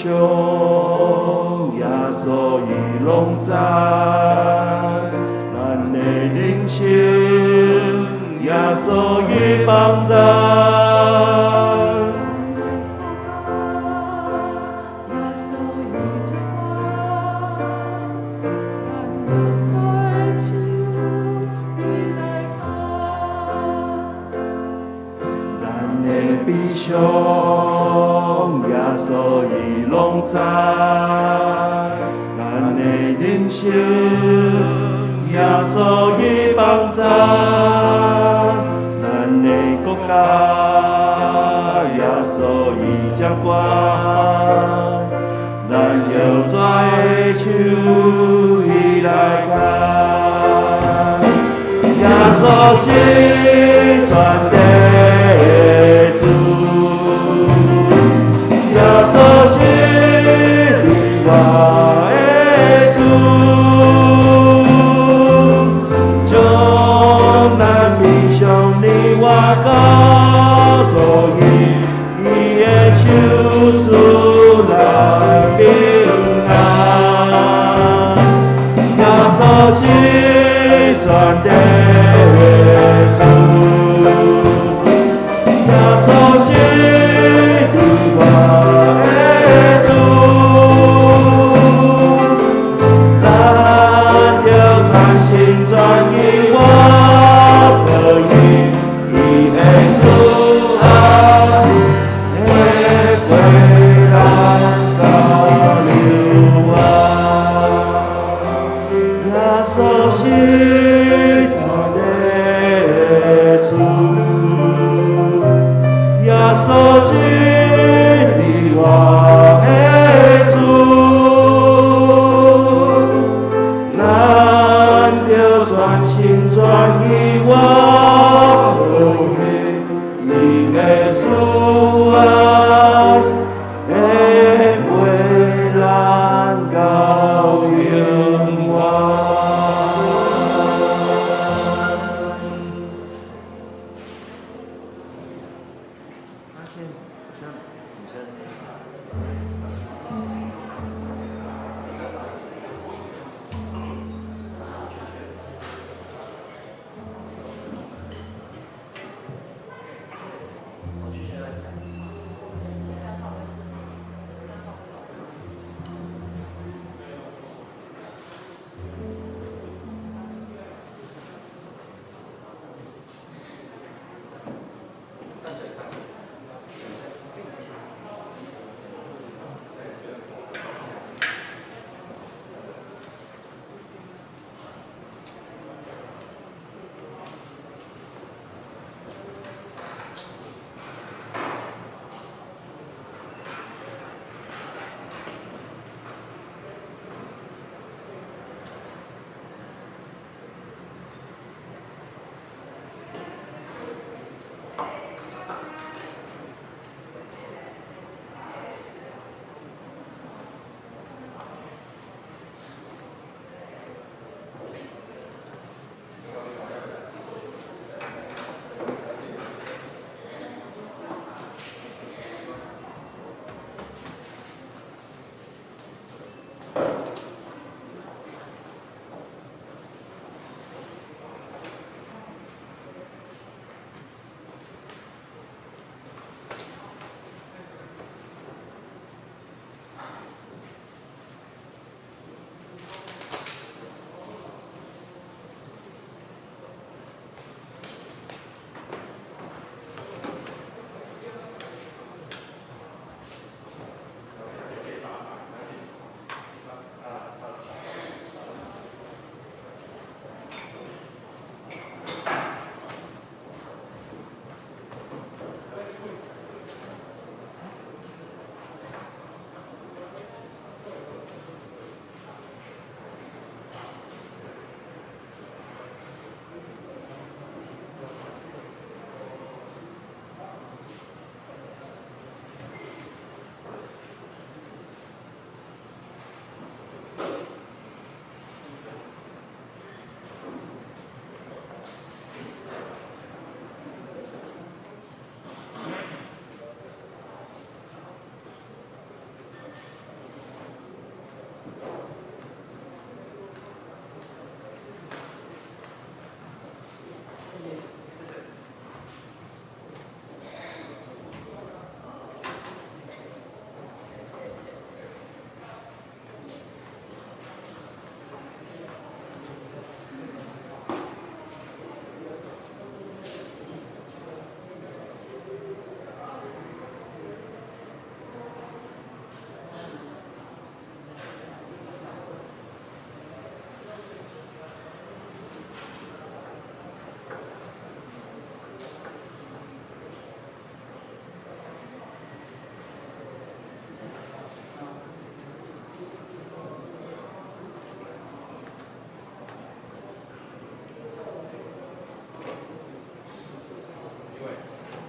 傷，耶穌伊攏知；咱的人生，耶穌伊幫贊。耶穌伊掌管，咱握在手伊來牽。咱的悲傷，耶穌伊攏知；咱的人生，耶穌伊幫贊。咱的國家，耶穌伊掌管。咱搖拽的手，伊來牽。耶穌是全地的主，耶穌是你我的主，將咱悲傷你我交託伊，伊的手賜咱平安。耶穌是全地的主，耶穌是你我的主，咱著全心全意倚靠伊，伊的慈愛會陪咱到永遠。耶穌是全地的主，耶穌是你我的主，咱著全心全意倚靠伊，伊的慈愛會陪咱到永遠。發現好像女生聲音大。我去現在。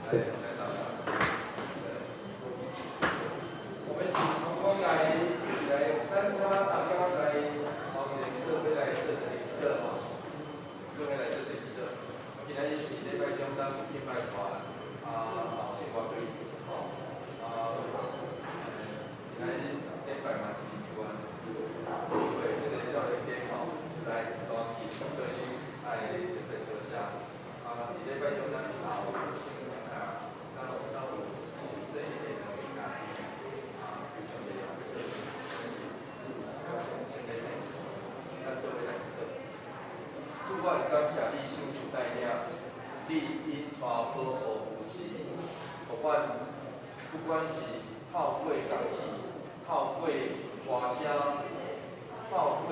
來，來，我們是同工來來，咱他大家來，頭前做伙來做一个祈禱吼，做伙來做一个祈禱。今仔日是禮拜中，咱敬拜團啊，聖歌隊吼，啊，今仔日禮拜嘛是猶原有機會，這個少年家吼來團契，所以愛特別多謝。啊，佇禮拜中咱也有先啊，咱有細的兩个家庭啊，求上帝啊，先來，咱做伙來祈禱。主，我感謝你賞賜帶領，你引帶保護扶持，予阮不管是透過工戲、透過歌聲、透過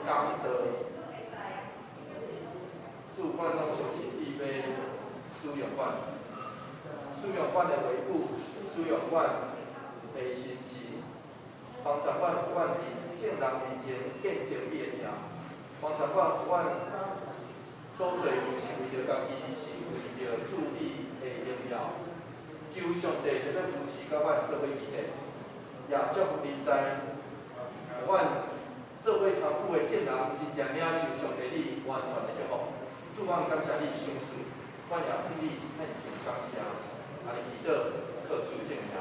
講道，主，阮攏相信你欲使用阮，使用阮的話語，使用阮的心志，幫助阮，阮佇眾人面前見證你的疼，幫助阮，阮所做毋是為著家己，是為著主你的榮耀。求上帝特別扶持佮阮做伙祈禱，也祝福臨在，阮做伙參與的眾人真正領受上帝你完全的祝福。主，阮感謝你賞賜，阮也向你獻上感謝。按呢祈禱，靠主聖名。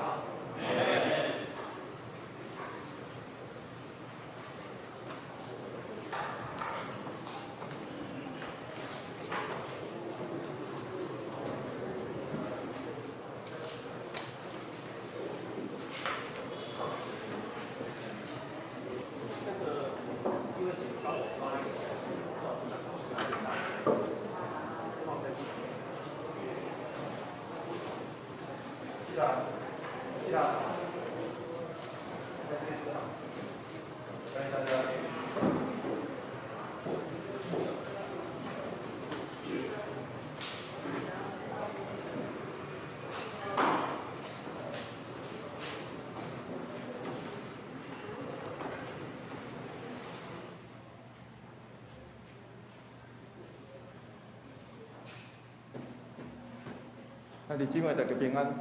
那個因為姐幫我發一個照片，放在這邊。這個，這個，歡迎大家。兄弟姊妹，大家平安。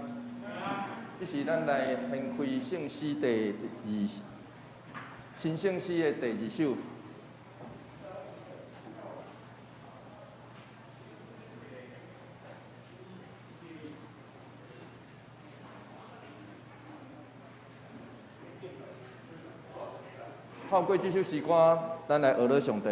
這是咱來掀開聖詩第二，新聖詩的第二首。透過這首詩歌，咱來學了上帝。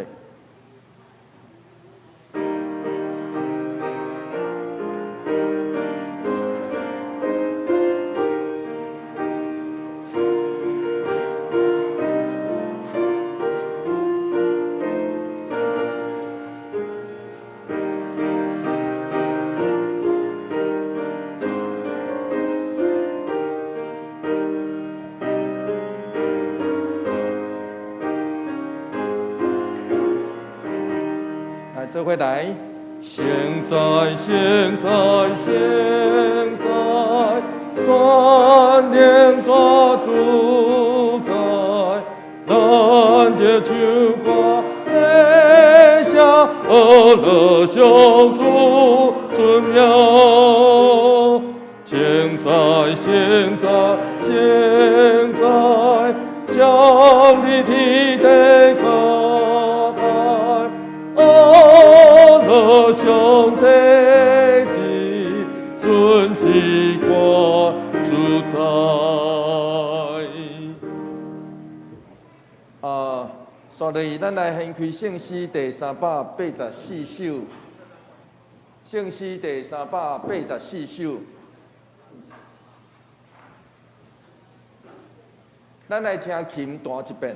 來，做伙來。現在，現在，現在，全能大主宰，咱的唱歌，這聲阿樂上主尊榮。現在，現在，現在，將你天地加在，阿樂上帝至尊至高主宰。啊，紲落去，咱來掀開聖詩第384首。聖詩第384首，咱來聽琴彈一遍。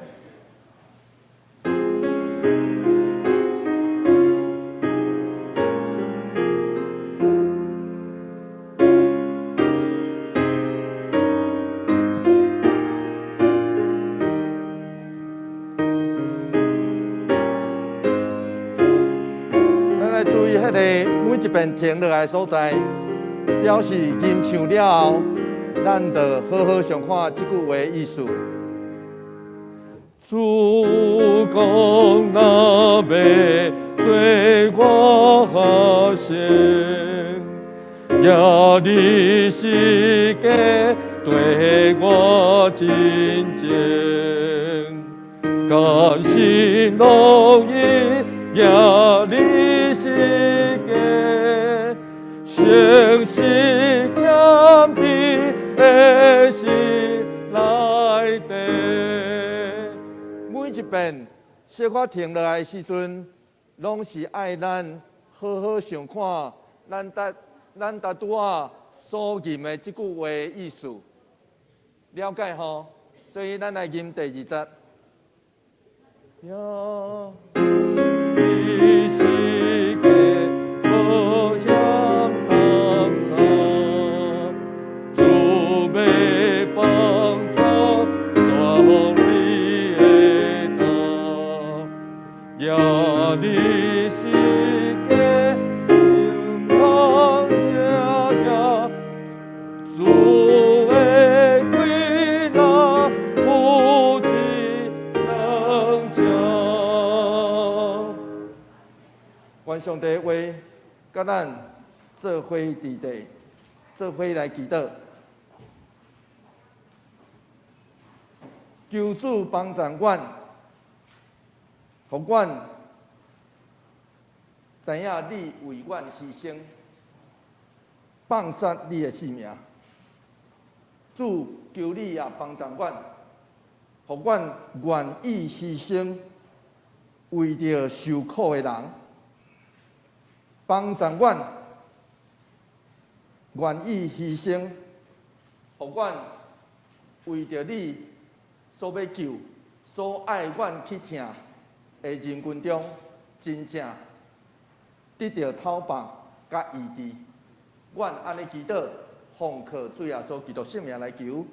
咱來注意彼个每一遍停落來的所在，表示吟唱了後，咱就好好想看這句話的意思。主講若欲做我學生，耶利世界對我真情，甘心樂意耶利世界，誠實謙卑的心內底。每一遍小可停落來的時陣，攏是愛咱好好想看，咱拄仔所吟的這句話的意思，了解吼？所以咱來吟第二節。耶利世界無險擔當，主欲幫助壯你的擔，耶利世界平安夜，主的推拿夫妻兩家。願上帝話，佮咱做伙佇地，做伙來祈禱。求主幫助阮，予阮知影你為阮犧牲，放殺你的性命。主，求你也幫助阮，予阮願意犧牲，為著受苦的人，幫助阮願意犧牲，予阮為著你所欲救、所愛阮去疼的人群中，真正得著透放佮醫治。阮按呢祈禱，奉靠主耶穌基督聖名來求，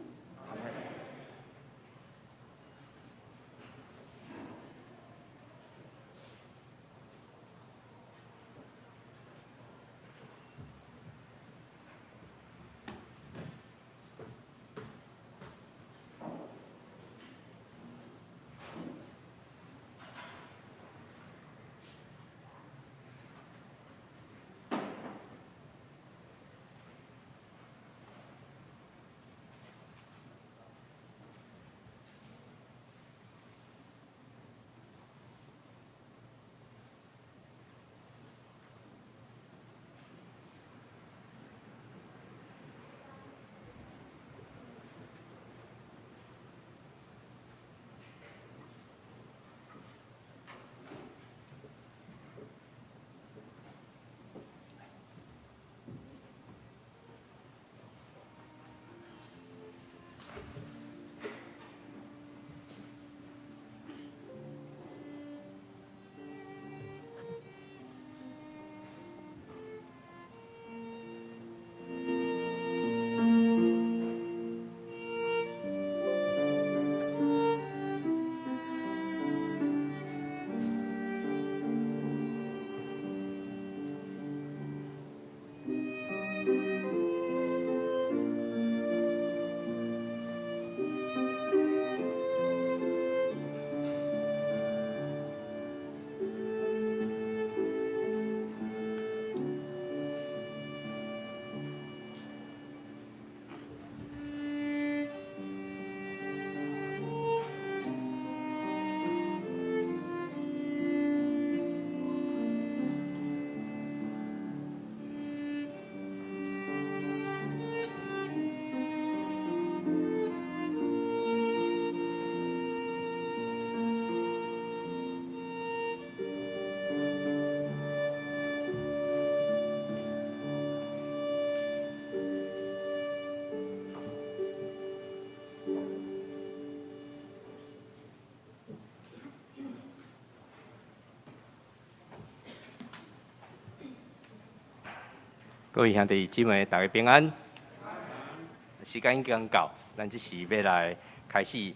阿們。各位兄弟姊妹，大家平安。時間已經到，咱這時欲來開始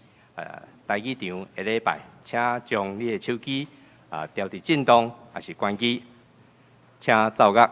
台語場的禮拜，請將你的手機調佇震動，抑是關機，請奏樂。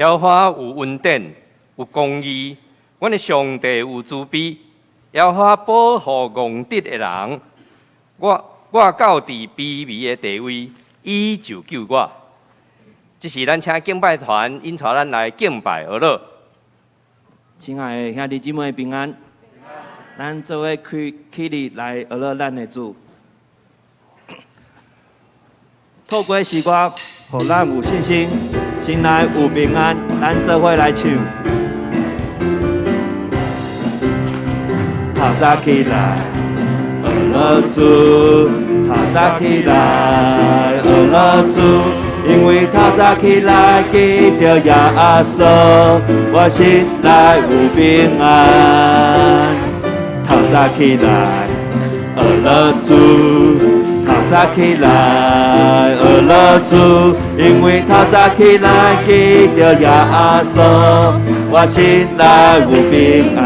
耶和華有恩典，有公義，阮的上帝有慈悲。耶和華保護戇直的人，我到佇卑微的地位，伊就救我。這是咱請敬拜團引帶咱來敬拜呵咾。親愛的兄弟姊妹平安，咱做伙起起立來呵咾咱的主。透過詩歌，予咱有信心，心內有平安，咱做伙來唱。透早起來，呵咾主；透早起來，呵咾主。因為透早起來記著耶穌，我心內有平安。透早起來，呵咾主；透早起來，呵咾主。因為透早起來記著耶穌，我心內有平安。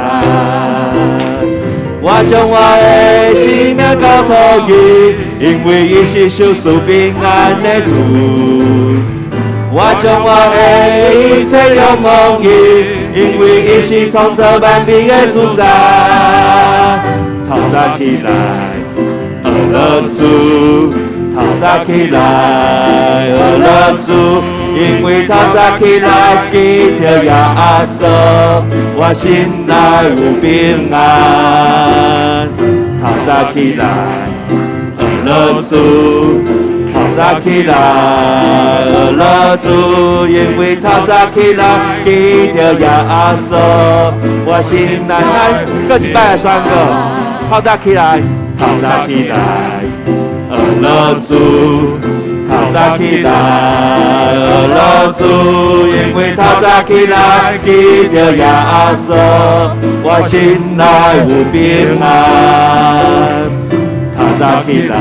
我將我的生命交託伊，因為伊是賞賜平安的主。我將我的一切仰望伊，因為伊是創造萬物的主宰。透早起來，呵咾主；透早起來，呵咾主。因為透早起來記著耶穌，我心內有平安。透早起來，呵咾主；透早起來，呵咾主。因為透早起來記著耶穌，我心內來，閣一擺來宣告。透早起來，透早起來，呵咾主。透早起來，呵咾主，因為透早起來記著耶穌，我心內有平安。透早起來，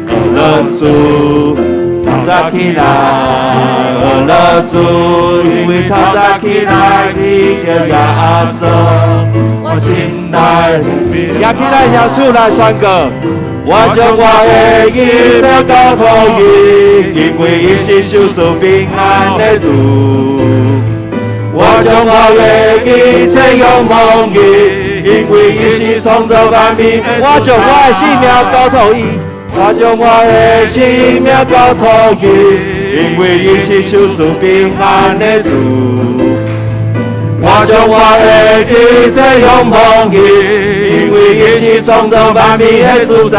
呵咾主，透早起來，呵咾主，因為透早起來記著耶穌，我心內有平安。舉起來，雙手來宣告。我將我的一切交託伊，因為伊是賞賜平安的主。我將我的一切仰望伊，因為伊是創造萬物。我將我的生命交託伊，我將我的生命交託伊，因為伊是賞賜平安的主。我將我的一切仰望伊，因為伊是創造萬物的主宰。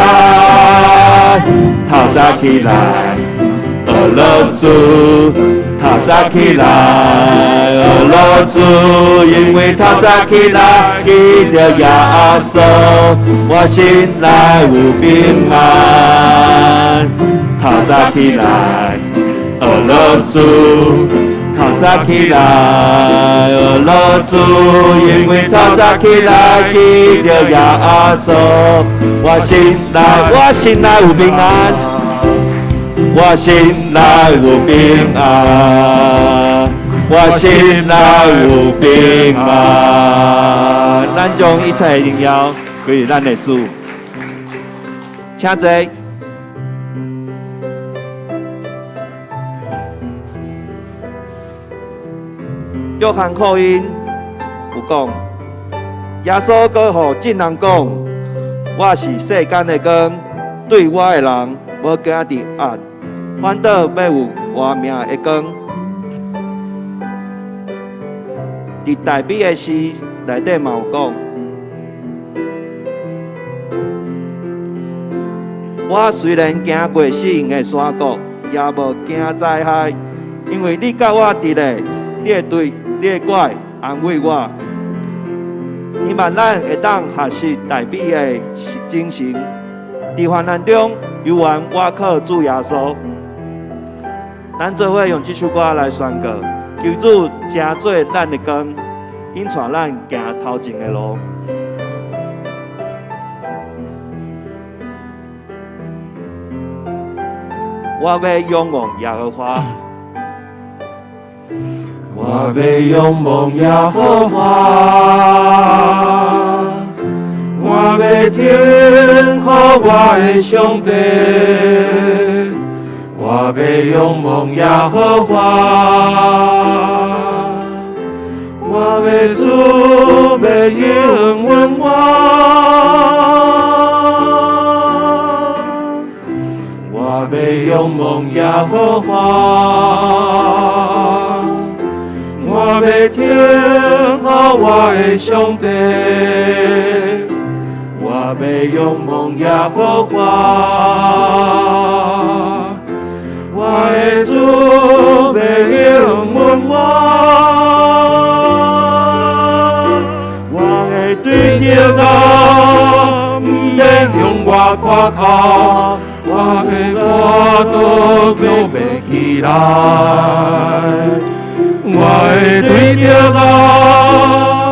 透早起來，呵咾主；透早起來，呵咾主。因為透早起來記著耶穌，我心內有平安。透早起來，呵咾主。透早起來，呵咾主，因為透早起來記著耶穌，我心內有平安，我心內有平安，我心內有平安。咱將一切榮耀歸予咱的主，請坐。約翰福音有講，耶穌閣予眾人講：我是世間的光，對我的人無行佇暗，反倒欲有活命的光。佇大衛的詩內底嘛有講：我雖然行過死蔭的山谷，也無驚災害，因為你佮我佇咧，你的杖，你的拐安慰我。希望咱會當學習大衛的精神，佇患難中猶原倚靠主耶穌。咱做伙用這首歌來宣告，求主成做咱的光，引帶咱行頭前的路。我欲仰望耶和華。我欲仰望耶和華，我欲等候我的上帝，我我欲仰望耶和華，我的主欲應允我，我欲仰望耶和華，我欲聽候我的上帝，我欲仰望耶和華，我的主欲應允我，我會對著他，毋免向我誇口，我欲跋倒閣欲起來，我會對著他，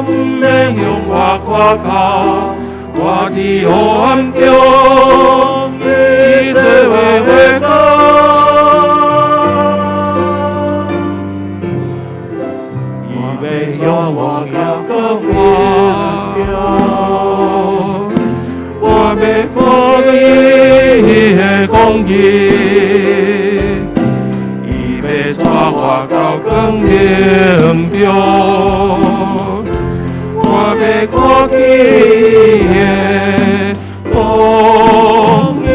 毋免向我誇口，我佇黑暗中，伊做我的光。伊欲帶我到光明中，我欲看見伊的公義，伊欲帶我到光明中，我欲看見伊的公義。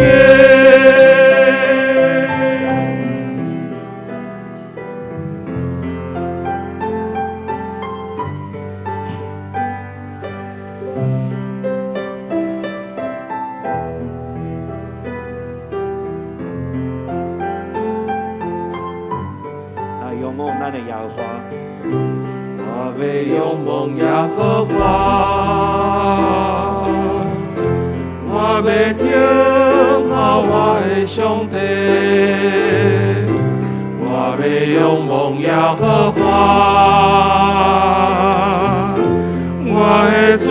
來仰望咱的耶和華，我欲仰望耶和華，我欲聽候我的上帝，我欲仰望耶和華，我的主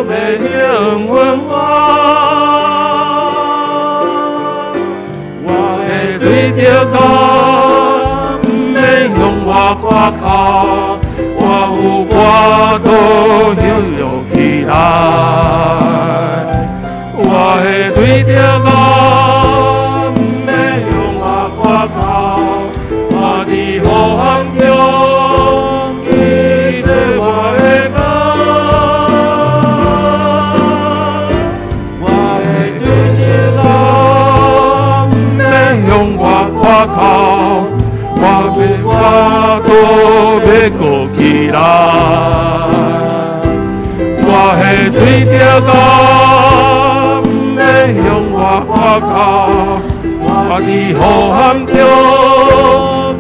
欲應允我，我會對著他，毋免向我誇口，我有跋倒又起來，我會對著他，毋免向我誇口，我佇黑暗中，伊做我的光。我會對著他，毋免向我誇口，我欲跋倒欲閣起來，我會對著他，毋免向我誇口，我佇黑暗中，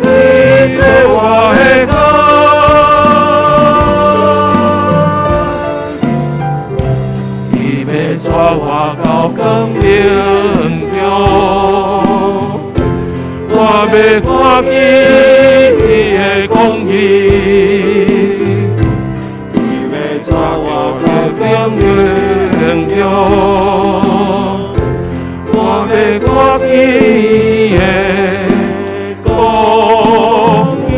伊做我的光。伊欲帶我到光明中，我欲看見伊的公義，伊欲帶我到光明中，我欲看見伊的公義。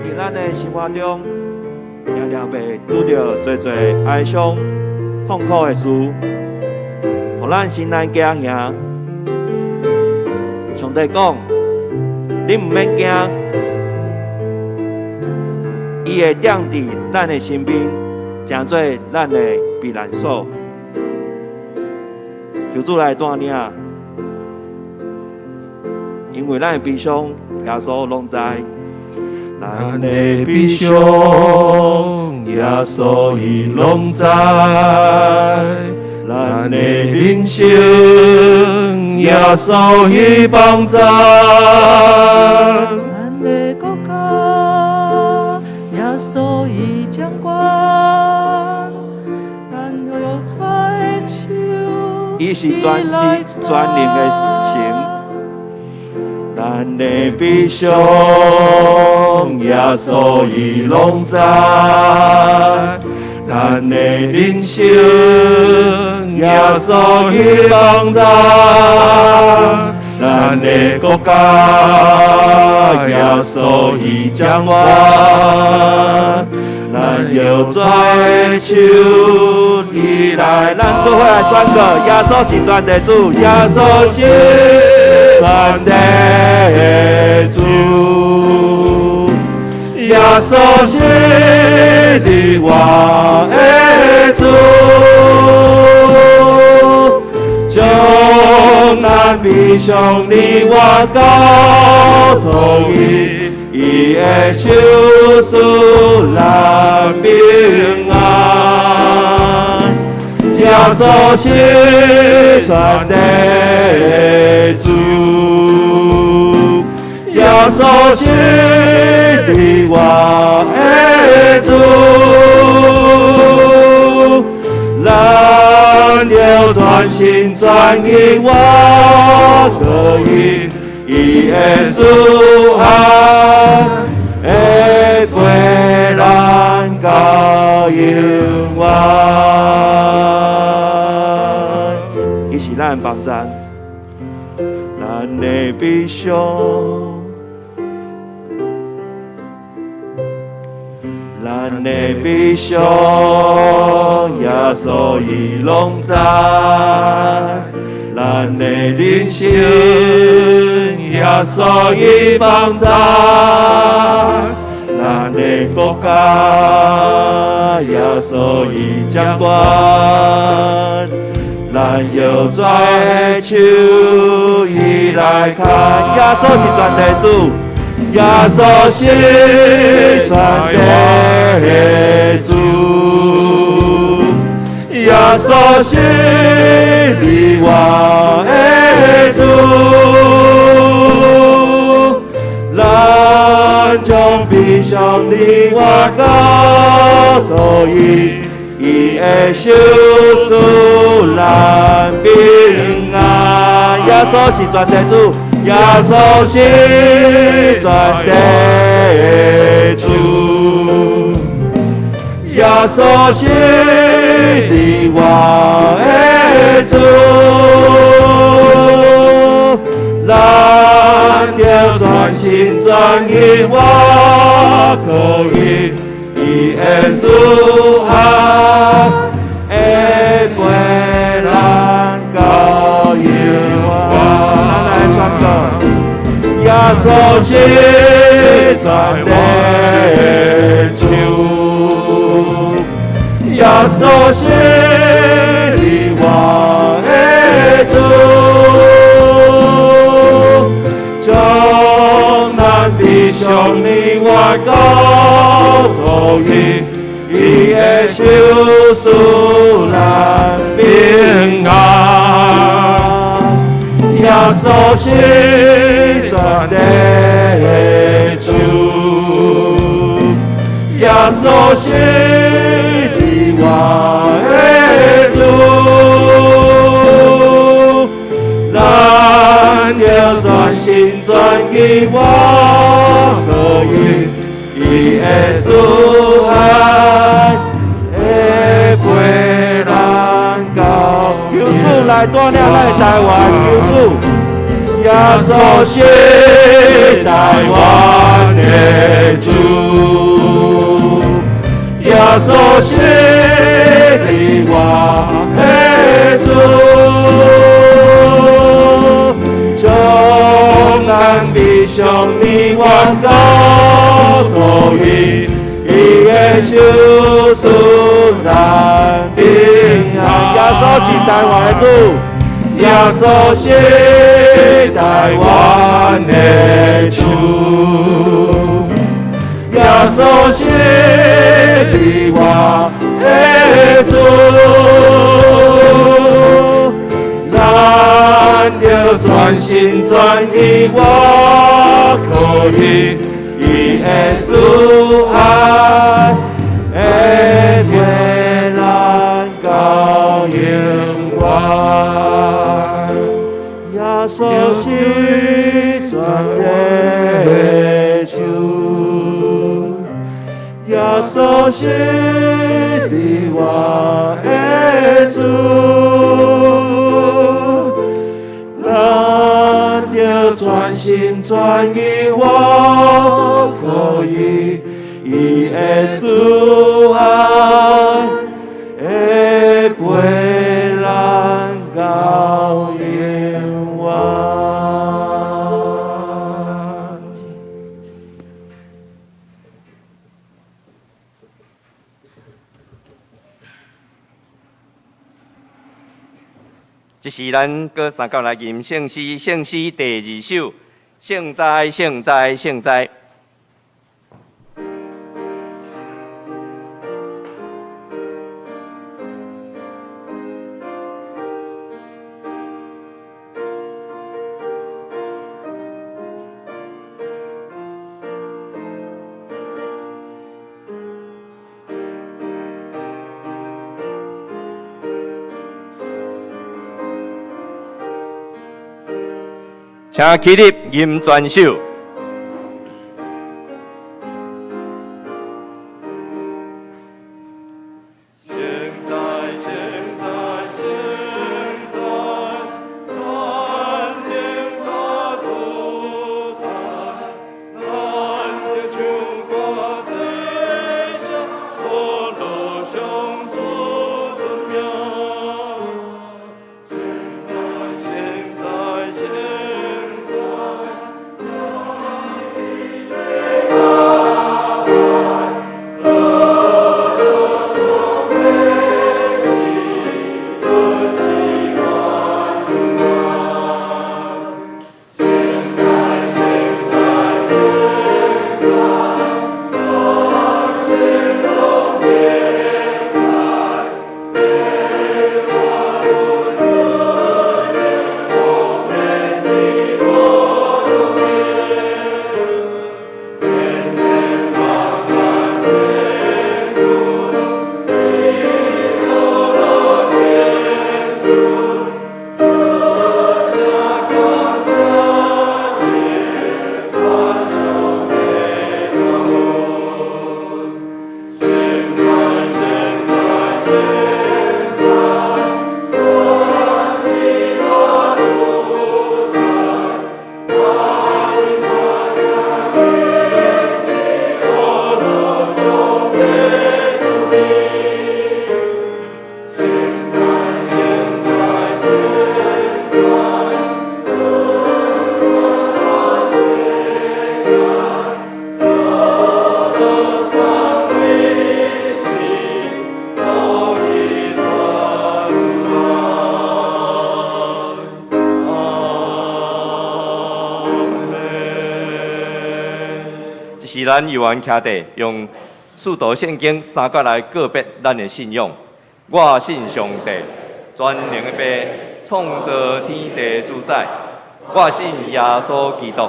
佇咱的生活中，常常會拄著濟濟哀傷、痛苦的事，予咱心內驚嚇。上帝講：你毋免驚，伊會踮佇咱的身邊，成做咱的避難所。求主來帶領，因為咱的悲傷，耶穌攏知。咱的悲傷，耶穌伊攏知；咱的人生，耶穌伊幫助。咱的國家，耶穌伊掌管，咱有在手，伊是全知全能的神。咱的悲傷，耶穌伊攏知；咱的人生，耶穌伊幫助。咱的國家，耶穌伊掌管。咱咱搖主的手伊來，咱做伙來宣告：耶穌是全地主，耶穌是全地主，耶穌是你我的主，將咱悲傷你我交託伊，伊會賞賜咱平安。耶穌是全地主，耶穌是你我的主，咱要全心全意倚靠伊，伊的慈愛會陪咱到永遠。伊是咱的幫贊，咱的悲傷，咱的悲傷，耶穌伊攏知；咱的人生，耶穌伊幫贊；咱的國家，耶穌伊掌管。咱搖主的手，伊來牽。耶穌是全地主，耶穌是全地主，耶穌是你我的主，咱將悲傷你我交託伊，伊會賞賜咱平安。耶穌是全地主，耶穌是全地主，耶穌是你我的主，咱著全心全意倚靠伊，伊的慈愛會陪咱到永遠。咱來宣告：耶穌是全地主，耶穌是你我的主，將咱悲傷你我交託伊，伊會賞賜咱平安。耶穌是全地主，耶穌是你我的主，咱要全心全意倚靠伊，伊的慈愛會陪咱到。求主來帶領咱的台灣，求主，耶穌是台灣的主，耶穌是你我的主，將咱悲傷你我交託伊，伊會賞賜咱平安。耶穌是台灣的主，耶穌是台灣的主，耶穌是你我的主，咱著全心全意倚靠伊，伊的慈愛會陪咱到永遠。耶穌是全地主，耶穌是你我的主，咱著全心全意倚靠伊，伊的慈愛會陪咱到永遠。這是咱閣三角來吟聖詩，聖詩第二首，聖哉，聖哉，聖哉。請起立，吟全首。是咱犹原徛佇用使徒聖經三角來告別咱的信仰。我信上帝，全能的父，創造天地主宰。我信耶穌基督，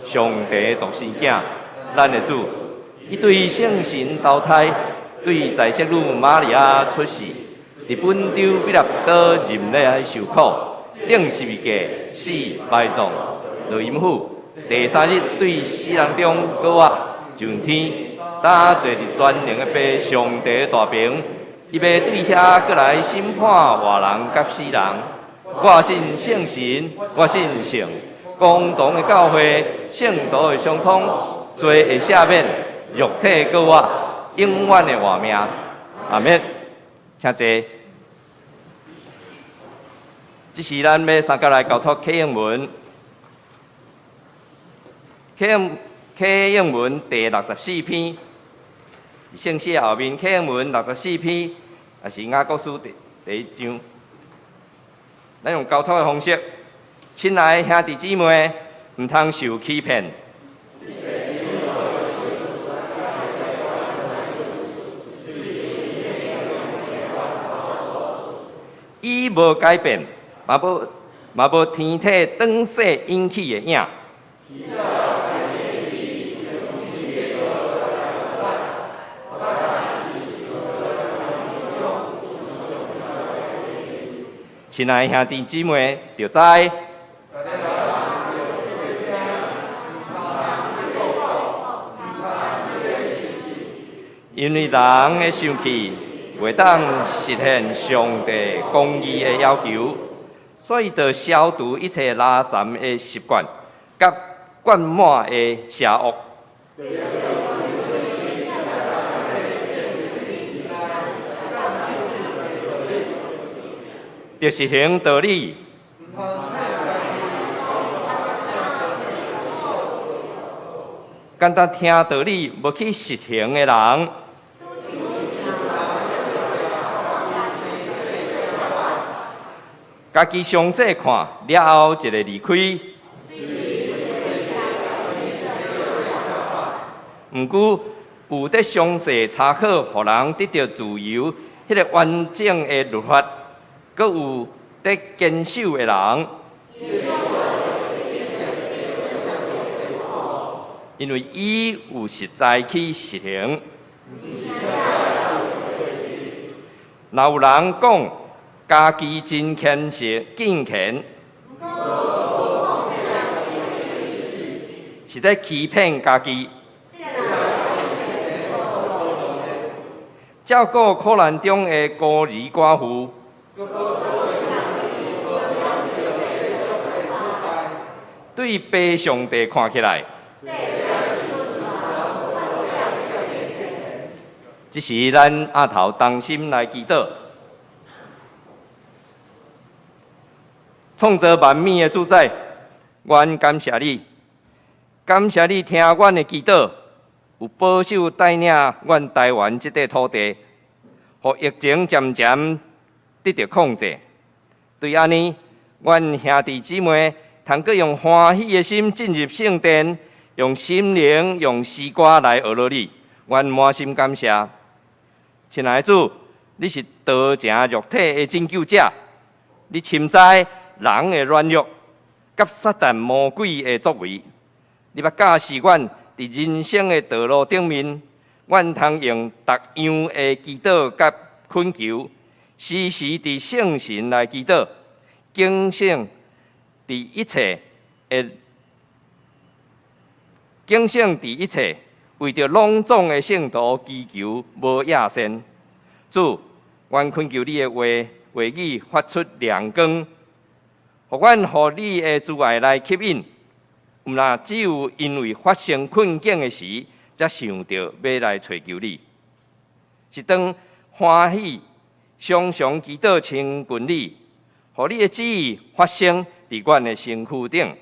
上帝獨生囝，咱的主。伊對聖神投胎，對在聖女瑪利亞出世，佇本丟彼納多人類受苦，釘十字架死埋葬，落陰府。第三日對死人中閣活。上天，搭坐佇全能的父上帝大爿，伊欲對遐閣來審判活人佮死人。我信聖神，我信聖公同的教會，聖徒的相通，罪的赦免，肉體閣活，永遠的活命。阿們，請坐。這是咱欲三角來交託啟應文，啟應。啟應文第六十四篇，聖詩後面啟應文六十四篇，也是雅各書第一章。咱用交託的方式，親愛兄弟姊妹，毋通受欺騙。伊無改變，嘛無天體轉世引起的影。親愛兄弟姊妹，著知。因為人的生氣袂當實現上帝公義的要求，所以著消除一切垃圾的習慣，佮灌滿的邪惡。著實行道理。干焦聽道理無去實行的人，家己詳細看了後，一个離開。毋過有得詳細查考，予人得著自由，彼个完整的律法，閣有得堅守的人，因為伊有實在去實行。若有人講家己真虔實敬虔，是咧欺騙家己。照顧苦難中的孤兒寡婦，對父上帝看起來，這時咱阿頭同心來祈禱，創造萬物的主宰，阮感謝你，感謝你聽阮的祈禱，有保守帶領阮台灣這塊土地，予疫情漸漸得著控制。對按呢，阮兄弟姊妹通閣用歡喜的心進入聖殿，用心靈、用詩歌來學落你，阮滿心感謝。親愛的主，你是道成肉體的拯救者，你深知人的軟弱，佮撒旦魔鬼的作為，你捌教示阮佇人生的道路頂面，阮通用逐樣的祈禱佮懇求，時時佇聖神來祈禱，警醒佇一切的警醒佇一切，為著攏總的聖徒祈求無厭倦。主，阮懇求你的話話語發出亮光，予阮予你的慈愛來吸引，毋若只有因為發生困境的時，才想著欲來揣求你。是當歡喜常常祈禱親近你，予你的旨意發生佇阮的身軀頂。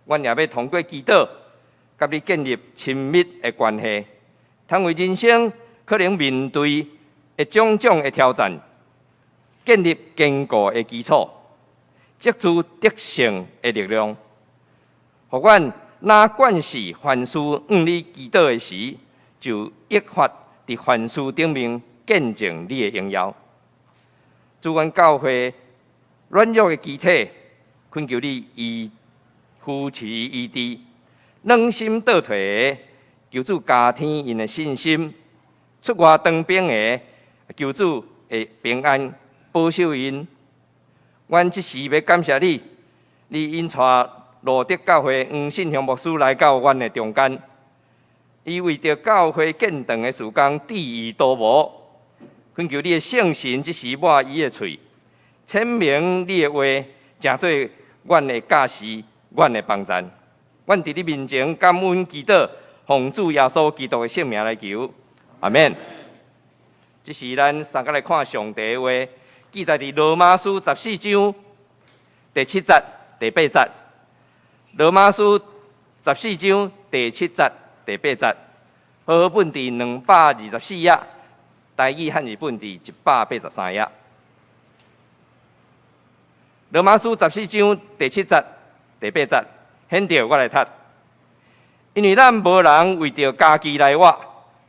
阮也欲通過祈禱，佮你建立親密的關係，通為人生可能面對的種種的挑戰，建立堅固的基礎，積聚得勝的力量，予阮若慣勢凡事向你祈禱的時，就益發佇凡事頂面見證你的榮耀。主，阮教會軟弱的肢體，懇求你醫扶持醫治，軟心倒退的，求主加添𪜶的信心；出外當兵的，求主的平安保守𪜶。阮這時欲感謝你，你引帶路德教會黃信雄牧師來到阮的中間，伊為著教會建堂的事工志意多無，懇求你的聖神這時抹伊的喙，闡明你的話，成做阮的教示，阮的幫贊。阮佇你面前感恩祈禱，奉主耶穌基督的聖名來求，阿們。這時咱三個來看上帝的話，記載佇羅馬書十四章第七節、第八節。羅馬書十四章第七節、第八節，和合本佇224頁，台語漢字本佇183頁。羅馬書十四章第七節、第八節，現著我來讀。因為咱無人為著家己來活，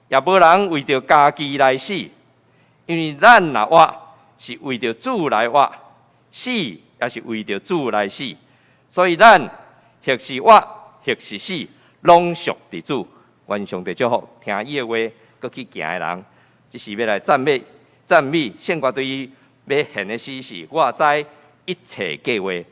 也無人為著家己來死。因為咱若活，是為著主來活；死也是為著主來死。所以咱或是活，或是死，攏屬佇主。願上帝祝福聽伊的話，閣去行的人，這是欲來讚美讚美聖歌隊欲獻的詩是：我知一切計劃。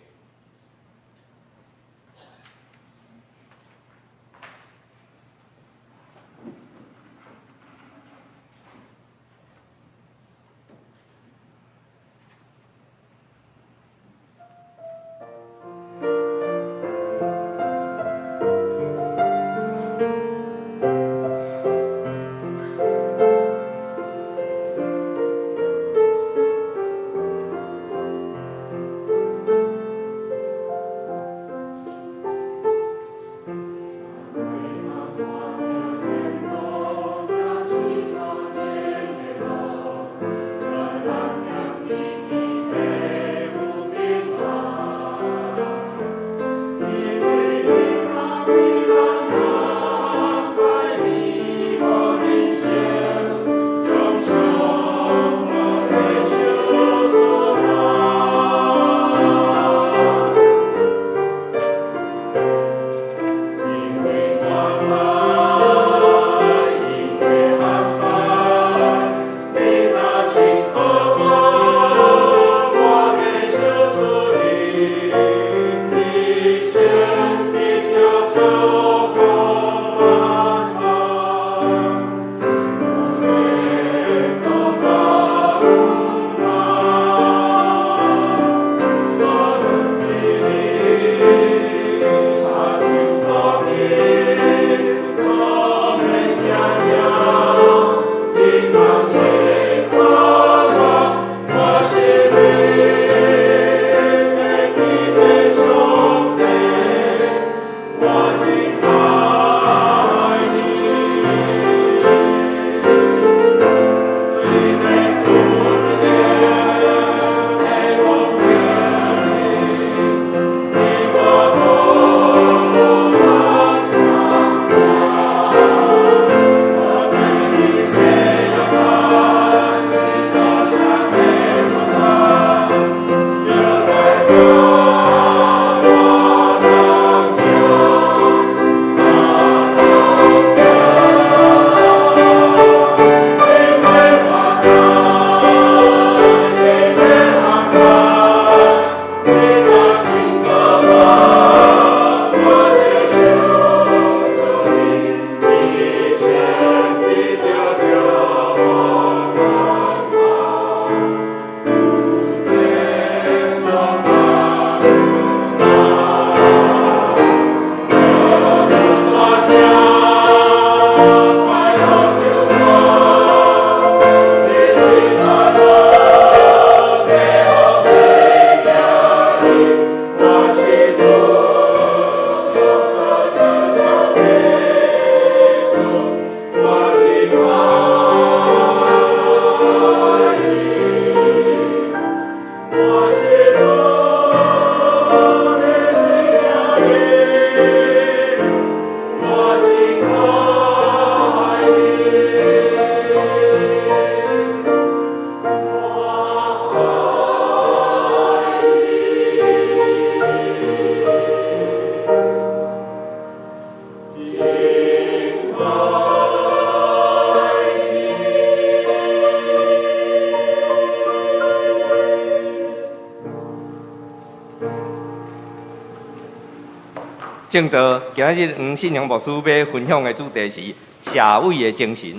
證道，今仔日黃信陽牧師欲分享的主題是舍己的精神。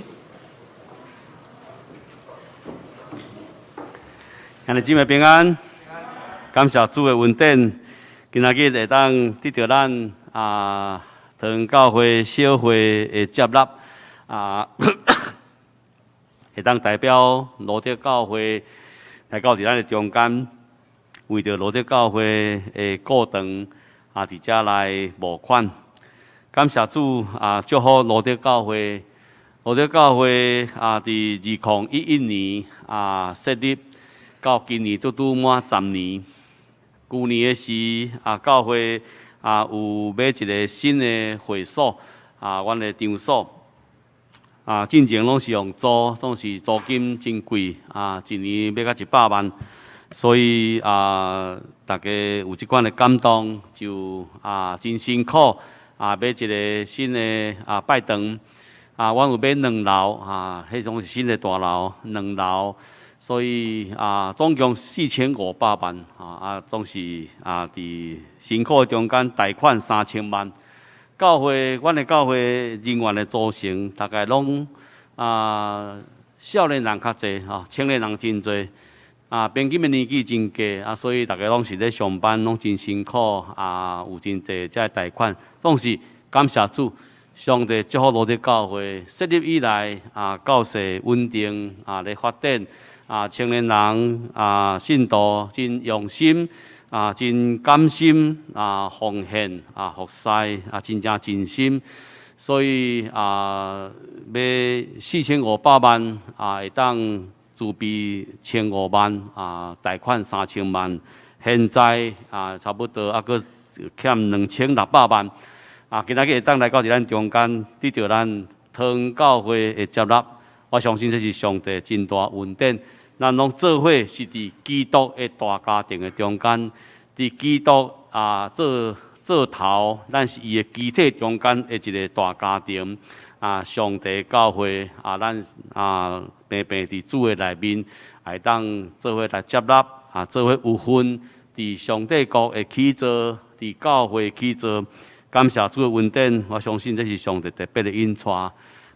兄弟姊妹平安，感謝主的恩典，今仔日會當得著咱啊，桃園教會小會的接納啊，會當代表羅德教會來到佇咱的中間，為著羅德教會的顧堂啊，佇遮來募款。感謝主啊，祝福羅德教會。羅德教會啊，佇2011年啊設立，到今年拄拄滿十年。舊年的時啊，教會啊有買一个新的會所啊，阮的場所啊，進前攏是用租，總是租金真貴啊，一年欲到100萬。所以啊，大家有這款的感動，就啊真辛苦啊買一个新的啊拜堂啊，阮有買兩樓啊，彼種是新的大樓兩樓，所以啊總共4500萬啊啊，總是啊佇辛苦中間貸款3000萬。教會阮的教會人員的組成，大概攏啊少年人較濟吼，青年人真濟。啊，平均的年紀真低啊，所以逐家攏是咧上班，攏真辛苦啊，有真濟這貸款，總是感謝主，上帝祝福羅德教會設立以來啊，教勢穩定啊，咧發展啊，青年人啊，信徒真用心啊，真甘心啊，奉獻啊，服侍啊，真正盡心，所以啊，買4500萬啊，會當準備1500萬啊，貸款3000萬，現在啊差不多猶閣欠2600萬啊，今仔日會當來到佇咱中間，得著咱桃園教會的接納，我相信這是上帝真大恩典。咱攏做伙是佇基督的大家庭的中間，佇基督啊做做頭，咱是伊的肢體中間的一个大家庭。啊，上帝教會啊，咱啊平平佇主的內面，會當做伙來接納啊，做伙有份佇上帝國的起造，佇教會起造。感謝主的恩典，我相信這是上帝特別的引帶。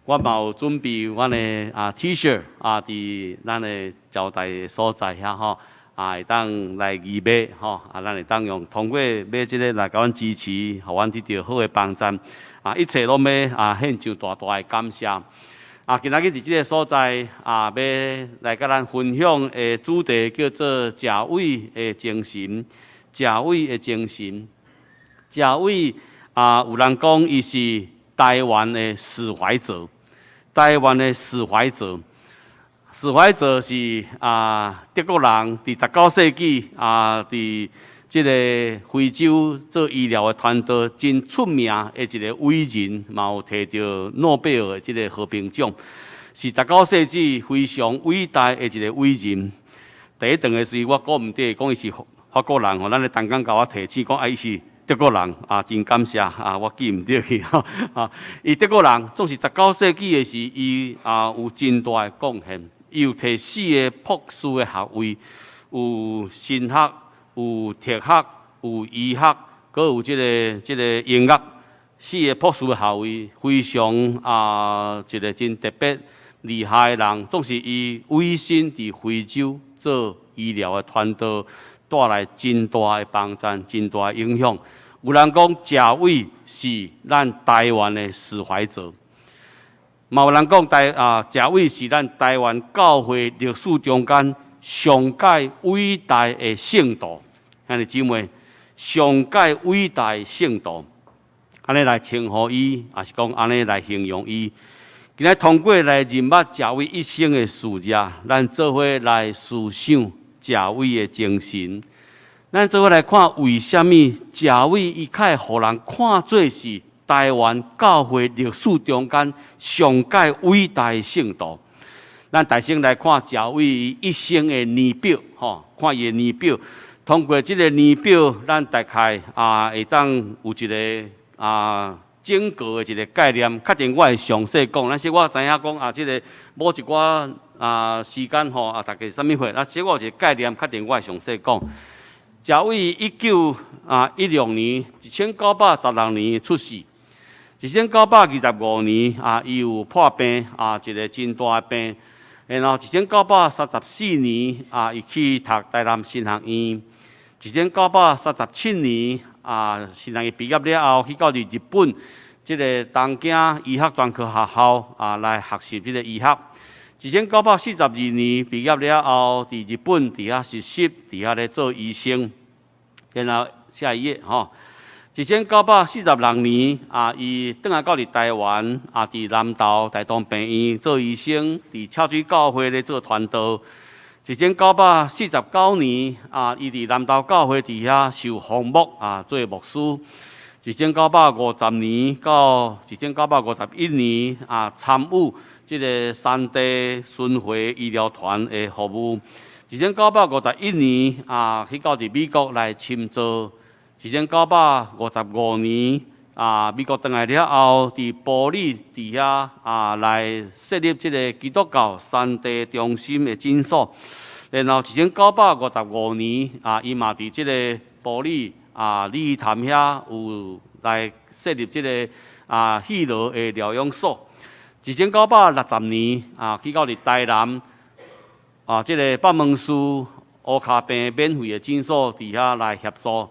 我嘛有準備阮的啊 T-shirt 啊，佇咱的招待的所在遐吼，啊會當來義賣吼，啊咱會當用通過買這个來共阮支持，予阮得著好的幫贊。啊，一切攏欲啊獻上大大的感謝。啊，今仔日佇這个所在啊，欲來共咱分享的主題叫做舍己的精神。舍己的精神，舍己啊，有人講伊是台灣的史懷哲，台灣的史懷哲，史懷哲是啊德國人，佇19世紀啊，佇這个非洲做醫療的傳道真出名的一个偉人，嘛有提著諾貝爾的這个和平獎，是19世紀非常偉大的一个偉人。第一段的時，我講毋對，講伊是法國人吼，咱的同工共我提醒講，啊，伊是德國人啊，真感謝啊，我記毋著去吼啊。伊德國人，總是19世紀的時，伊啊有真大的貢獻，伊有提四个博士的學位，有神學，有哲學，有醫學，閣有這个音樂，四个博士的學位，非常啊一个真特別厲害的人，總是伊委身佇非洲做醫療的傳道，帶來真大的幫贊，真大的影響。有人講賈偉是咱台灣的史懷哲，嘛有人講台啊賈偉是咱台灣教會歷史中間上蓋偉大的聖徒。兄弟姊妹，上蓋偉大的聖徒，按呢來稱呼伊，抑是講按呢來形容伊。今仔通過來認捌賈偉一生的事跡，咱做伙來思想賈偉的精神。咱做伙來看，為啥物賈偉伊較會予人看做是台灣教會歷史中間上蓋偉大的聖徒？咱大先來看賈偉一生的年表，吼，看伊的年表。通過這个年表，咱大概啊會當有一个啊整個的一个概念。確定我會詳細講，但是我知影講啊，這个某一寡啊時間吼啊，大概啥物歲？啊，這我有一个概念，確定我會詳細講。謝偉1916年，1916年出世。1925年啊，伊有破病啊，一个真大的病。然後1934年啊，伊去讀台南神學院。1937年啊，神學院畢業了後，去到佇日本這个東京醫學專科學校啊來學習這个醫學。1942年畢業了後，佇日本佇遐實習，佇遐咧做醫生。然後下一頁吼。1946年啊，伊轉來到佇台灣啊，佇南投大同病院做醫生，佇赤水教會咧做傳道。1949年啊，伊佇南投教會佇遐受封牧啊，做牧師。1950年到1951年啊，參與這个山地巡迴醫療團的服務。1951年啊，去到佇美國來深造。1955年啊，美國轉來了後，佇埔里佇遐啊來設立這个基督教山地中心的診所。然後1955年啊，伊嘛佇這个埔里啊鯉魚潭遐有來設立這个啊戲羅的療養所。1960年啊，去到佇台南啊，這个北門市烏跤病免費的診所佇遐來協助。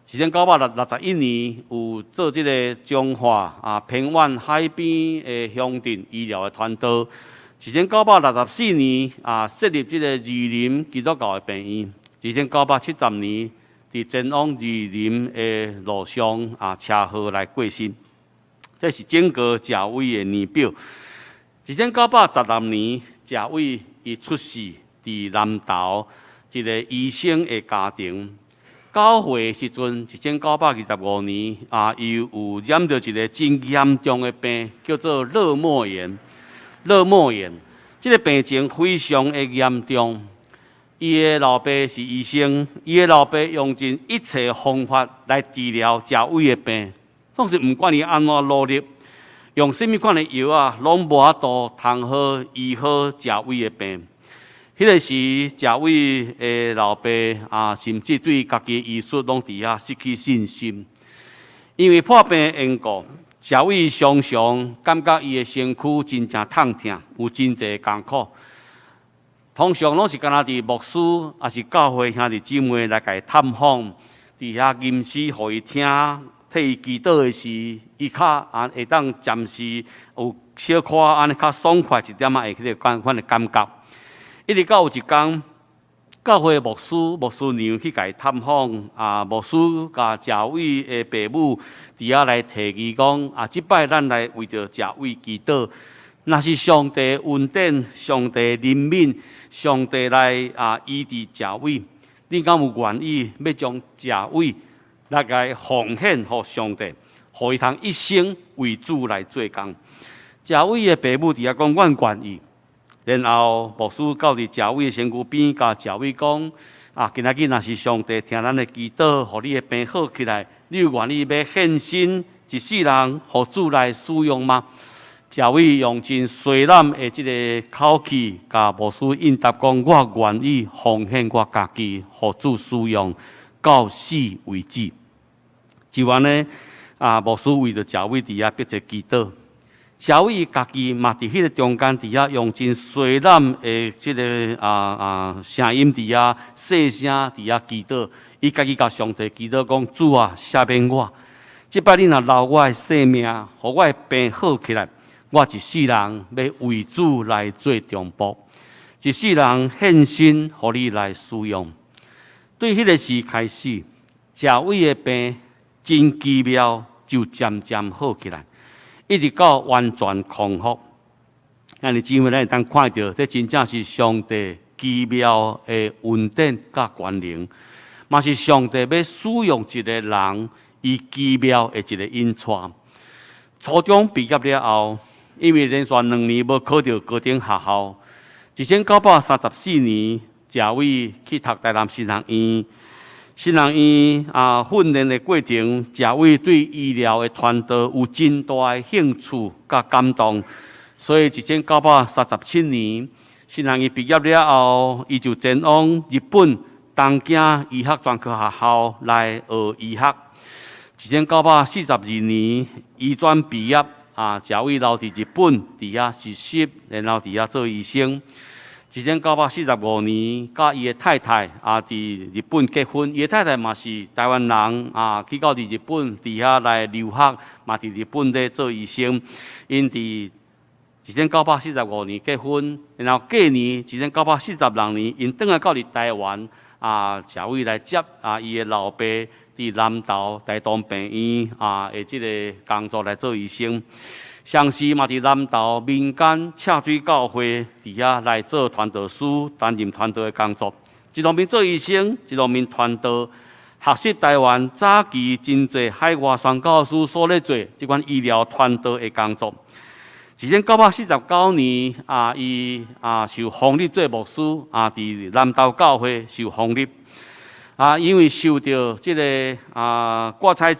1961年有做這个彰化啊偏遠海邊的鄉鎮醫療的傳道。1964年啊設立這个二林基督教的病院。1970年佇前往二林的路上啊車禍來過身。這是整個謝偉的年表。1916年，謝偉伊出世佇南投一个醫生的家庭。9歲的時陣，1925年啊，伊有染著一个真嚴重的病，叫做肋膜炎。肋膜炎，這个病情非常的嚴重。伊的老爸是醫生，伊的老爸用盡一切方法來治療謝偉的病，總是毋管伊按怎努力，用啥物款的藥啊，攏無法度通好醫好謝偉的病。彼个時，謝偉的老爸啊，甚至對家己醫術攏佇遐失去信心。因為破病的緣故，謝偉常常感覺伊的身軀真正痛疼，有真濟艱苦。通常攏是干焦佇牧師，抑是教會兄弟姊妹來共伊探訪，佇遐吟詩予伊聽，替伊祈禱的時，伊較啊會當暫時有小可按呢較爽快一點仔的彼个款款的感覺。一直到有一工，教會牧師、牧師娘去共伊探訪，啊，牧師共謝偉的爸母佇遐來提議講，啊，這擺咱來為著謝偉祈禱，若是上帝恩典、上帝憐憫、上帝來啊醫治謝偉，你敢有願意欲將謝偉來共伊奉獻予上帝，予伊通一生為主來做工？謝偉的爸母佇遐講，阮願意。然後牧師到佇謝偉的身軀邊，共謝偉講：啊，今仔日若是上帝聽咱的祈禱，予你的病好起來，你有願意欲獻身一世人，予主來使用嗎？謝偉用真細膽的這个口氣，共牧師應答講：我願意奉獻我家己，予主使用，到死為止。就按呢，啊，牧師為著謝偉佇遐迫切祈禱。謝偉家己嘛，佇彼个中間佇遐用真細膽的這个聲音佇遐細聲佇遐祈禱，伊家己共上帝祈禱講：主啊，赦免我，這擺你若留我的性命，予我的病好起來，我一世人欲為主來做忠僕，一世人獻身予你來使用。對彼个時開始，謝偉的病真奇妙，就漸漸好起來。一直到完全康復，兄弟姊妹，咱會當看著，這真正是上帝奇妙的恩典佮權能，嘛是上帝欲使用一个人，伊奇妙的一个引帶。初中畢業了後，因為連續2年無考著高等學校，1934年，謝偉去讀台南神學院。神學院啊，訓練的過程，謝偉對醫療的傳道有真大的興趣佮感動，所以1937年，神學院畢業了後，伊就前往日本東京醫學專科學校來學醫學。1942年，醫專畢業，啊，謝偉留佇日本，佇遐實習，然後佇遐做醫生。1945年，佮伊的太太啊，佇日本結婚。伊的太太嘛是台灣人啊，去到佇日本，佇遐來留學，嘛佇日本咧做醫生。𪜶佇1945年結婚，然後隔年1946年，𪜶轉來到佇台灣啊，謝偉來接啊，伊的老爸佇南投台東病院啊的這个工作來做醫生。同時嘛，佇南投民間赤水教會佇遐來做傳道師，擔任傳道的工作。一方面做醫生，一方面傳道，學習台灣早期真濟海外宣教師所咧做這款醫療傳道的工作。1949年啊，伊啊受封立做牧師啊，佇南投教會受封立。啊，因為受著這个割彩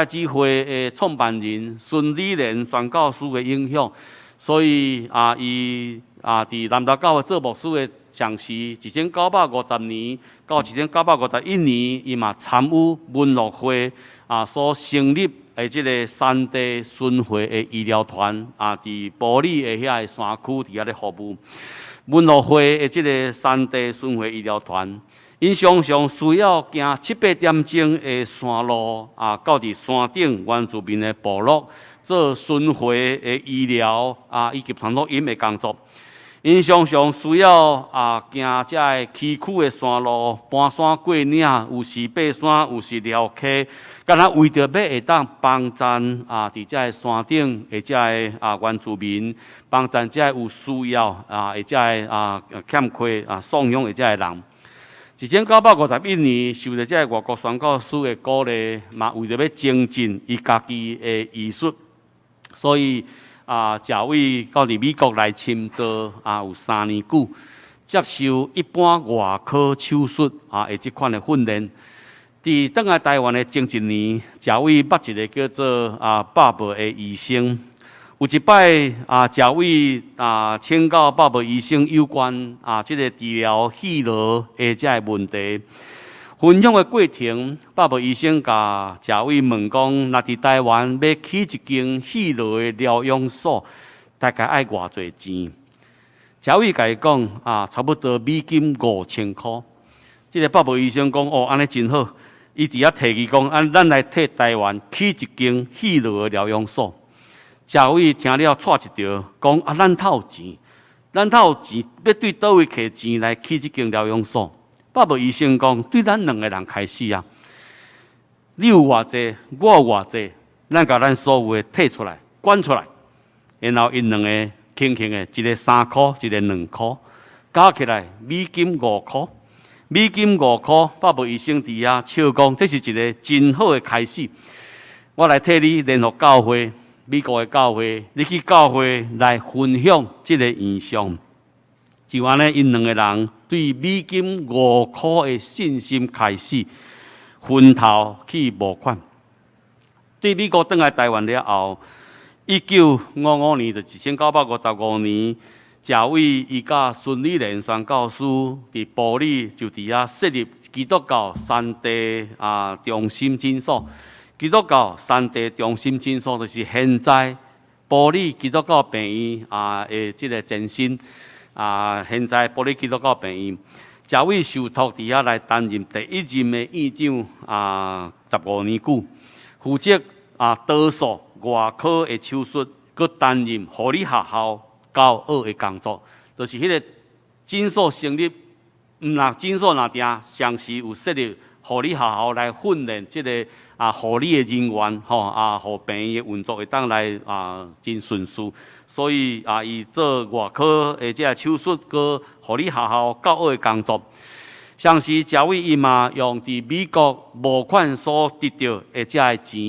紙會的創辦人孫理蓮傳教士的影響，所以啊，伊啊佇南投教會做牧師的同時，1950年到1951年，伊嘛參與文樂會啊所成立的這个山地巡迴的醫療團啊，佇埔里的遐个山區佇遐咧服務。文樂會的這个山地巡迴醫療團。𪜶常常需要行七八點鐘的山路啊，到佇山頂原住民的部落做巡迴的醫療啊，以及傳福音的工作。𪜶常常需要啊，行這个崎嶇的山路，攀山過嶺，有時爬山，有時寮溪，敢若為著欲會當幫贊啊，佇這个山頂的這个啊原住民，幫贊這个有需要啊，的這个啊欠缺啊送養的這个人。1951年，受著這个外國宣教師的鼓勵，嘛為著欲精進伊家己的醫術，所以啊，謝偉到佇美國來深造啊，有3年久，接受一般外科手術啊的這款的訓練。佇轉來台灣的前一年，謝偉捌一个叫做啊巴伯的醫生。有一擺啊，謝偉啊請教巴伯醫生有關啊這个治療肺癆的這个問題。分享的過程，巴伯醫生共謝偉問講，若佇台灣欲起一間肺癆的療養所，大概愛偌濟錢？謝偉共伊講啊，差不多美金5000箍。這个巴伯醫生講哦，按呢真好。伊佇遐提議講，按咱來替台灣起一間肺癆的療養所。謝偉聽了，掣一著，講啊，咱兜有錢，咱兜有錢，欲對佗位提錢來起這間療養所？巴伯醫生講，對咱兩个人開始啊，你有偌濟，我有偌濟，咱共咱所有的提出來，捐出來，然後𪜶兩个輕輕的，一个3箍，一个2箍，加起來美金五箍，美金五箍。巴伯醫生佇遐笑講，這是一个真好的開始。我來替你聯絡教會。美國的教會，你去教會來分享這个異象，就按呢，𪜶兩个人對美金五箍的信心開始，分頭去募款。對美國轉來台灣了後，1955年，就1955年，謝偉伊佮孫理蓮宣教師佇埔里就佇遐設立基督教山地啊中心診所。基督教山地中心診所就是現在埔里基督教病院啊的這个前身啊，現在埔里基督教病院，謝偉受託佇遐來擔任第一任的院長啊，15年久，負責啊多數外科的手術，閣擔任護理學校教學的工作，就是彼个診所成立，毋若診所若定，同時有設立護理學校來訓練這个啊護理的人員，吼啊，予病院的運作會當來啊真順遂。所以啊，伊做外科的這个手術，閣護理學校教學的工作。同時，謝偉伊嘛用佇美國募款所得著的這个錢，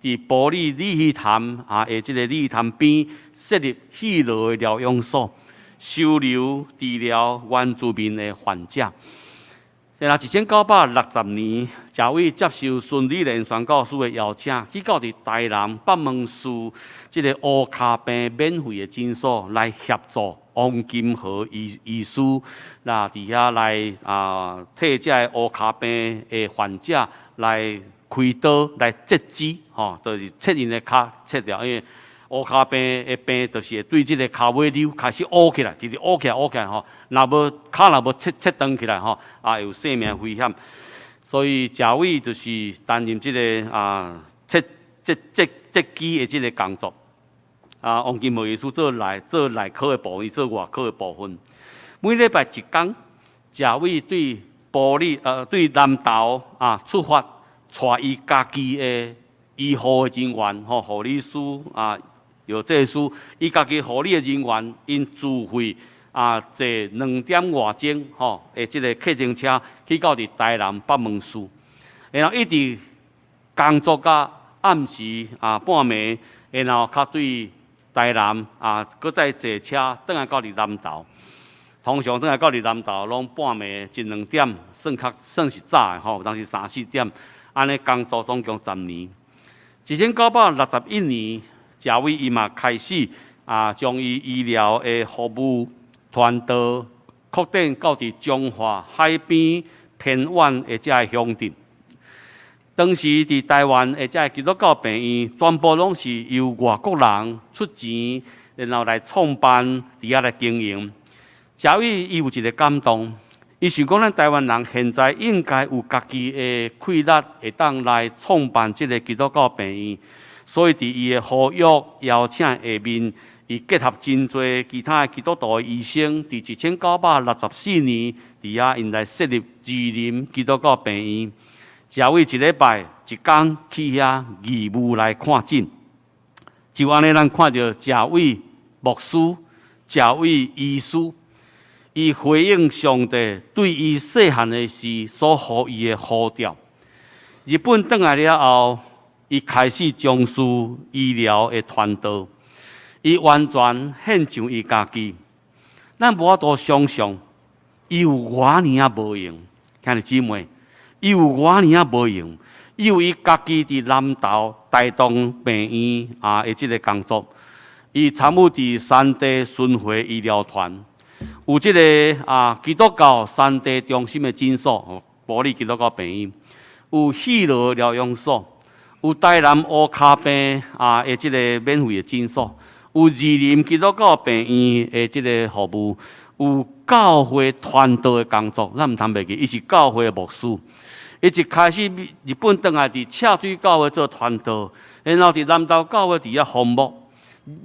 佇埔里鯉魚潭啊的這个鯉魚潭邊設立肺癆的療養所，收留治療原住民的患者。然後，1960年，謝偉接受孫理蓮宣教師的邀請，去到佇台南北門市這个烏跤病免費的診所來協助王金和醫醫師，那佇遐來啊替這个烏跤病的患者來開刀來截肢，吼，就是切𪜶的跤切掉，因為烏跤病的病就是會對這个跤尾瘤開始烏起來，直直烏起來烏起來吼，若無跤若無切切斷起來吼，啊會有性命危險。所以謝偉就是擔任這个啊切截截截肢的這个工作。啊，王金和醫師做內做內科的部分，伊做外科的部分。每禮拜一工，謝偉對埔里對南投啊出發，帶伊家己的醫護的人員，吼護理師啊、藥劑師，伊家己護理的人員，𪜶自費啊坐兩點外鐘吼的這个客程車去到佇台南北門市，然後一直工作到暗時啊半暝，然後較對台南啊，閣再坐車轉來到佇南投。通常轉來到佇南投，攏半暝一兩點，算較算是早的吼，有當時三四點。按呢工作總共十年。1961年，謝偉伊嘛開始啊，將伊醫療的服務傳導擴展到佇彰化海邊偏遠的這个鄉鎮。當時佇台灣的這个基督教病院，全部攏是由外國人出錢，然後來創辦，佇遐來經營。謝偉伊有一个感動，伊想講咱台灣人現在應該有家己的氣力，會當來創辦這个基督教病院。所以佇伊的呼籲邀請下面，伊結合真濟其他的基督徒的醫生，佇1964年，佇遐𪜶來設立士林基督教病院。謝偉一禮拜一工去遐義務來看診，就按呢，咱看著謝偉牧師、謝偉醫師，伊回應上帝對伊細漢的時所予伊的呼召。日本轉來了後，伊開始從事醫療的傳道，伊完全獻上伊家己。咱無法度想象，伊有偌爾仔無閒，兄弟姊妹。伊有偌爾仔無閒，伊有伊家己佇南投台東病院啊的這个工作，伊參與佇山地巡迴醫療團，有這个啊基督教山地中心的診所，埔里基督教病院，有戲羅療養所，有台南烏跤病啊的這个免費的診所，有士林基督教病院的這个服務，有教會傳道的工作，咱毋通袂記，伊是教會的牧師。伊一開始日本轉來佇赤水教會做傳道，然後佇南投教會佇遐服務。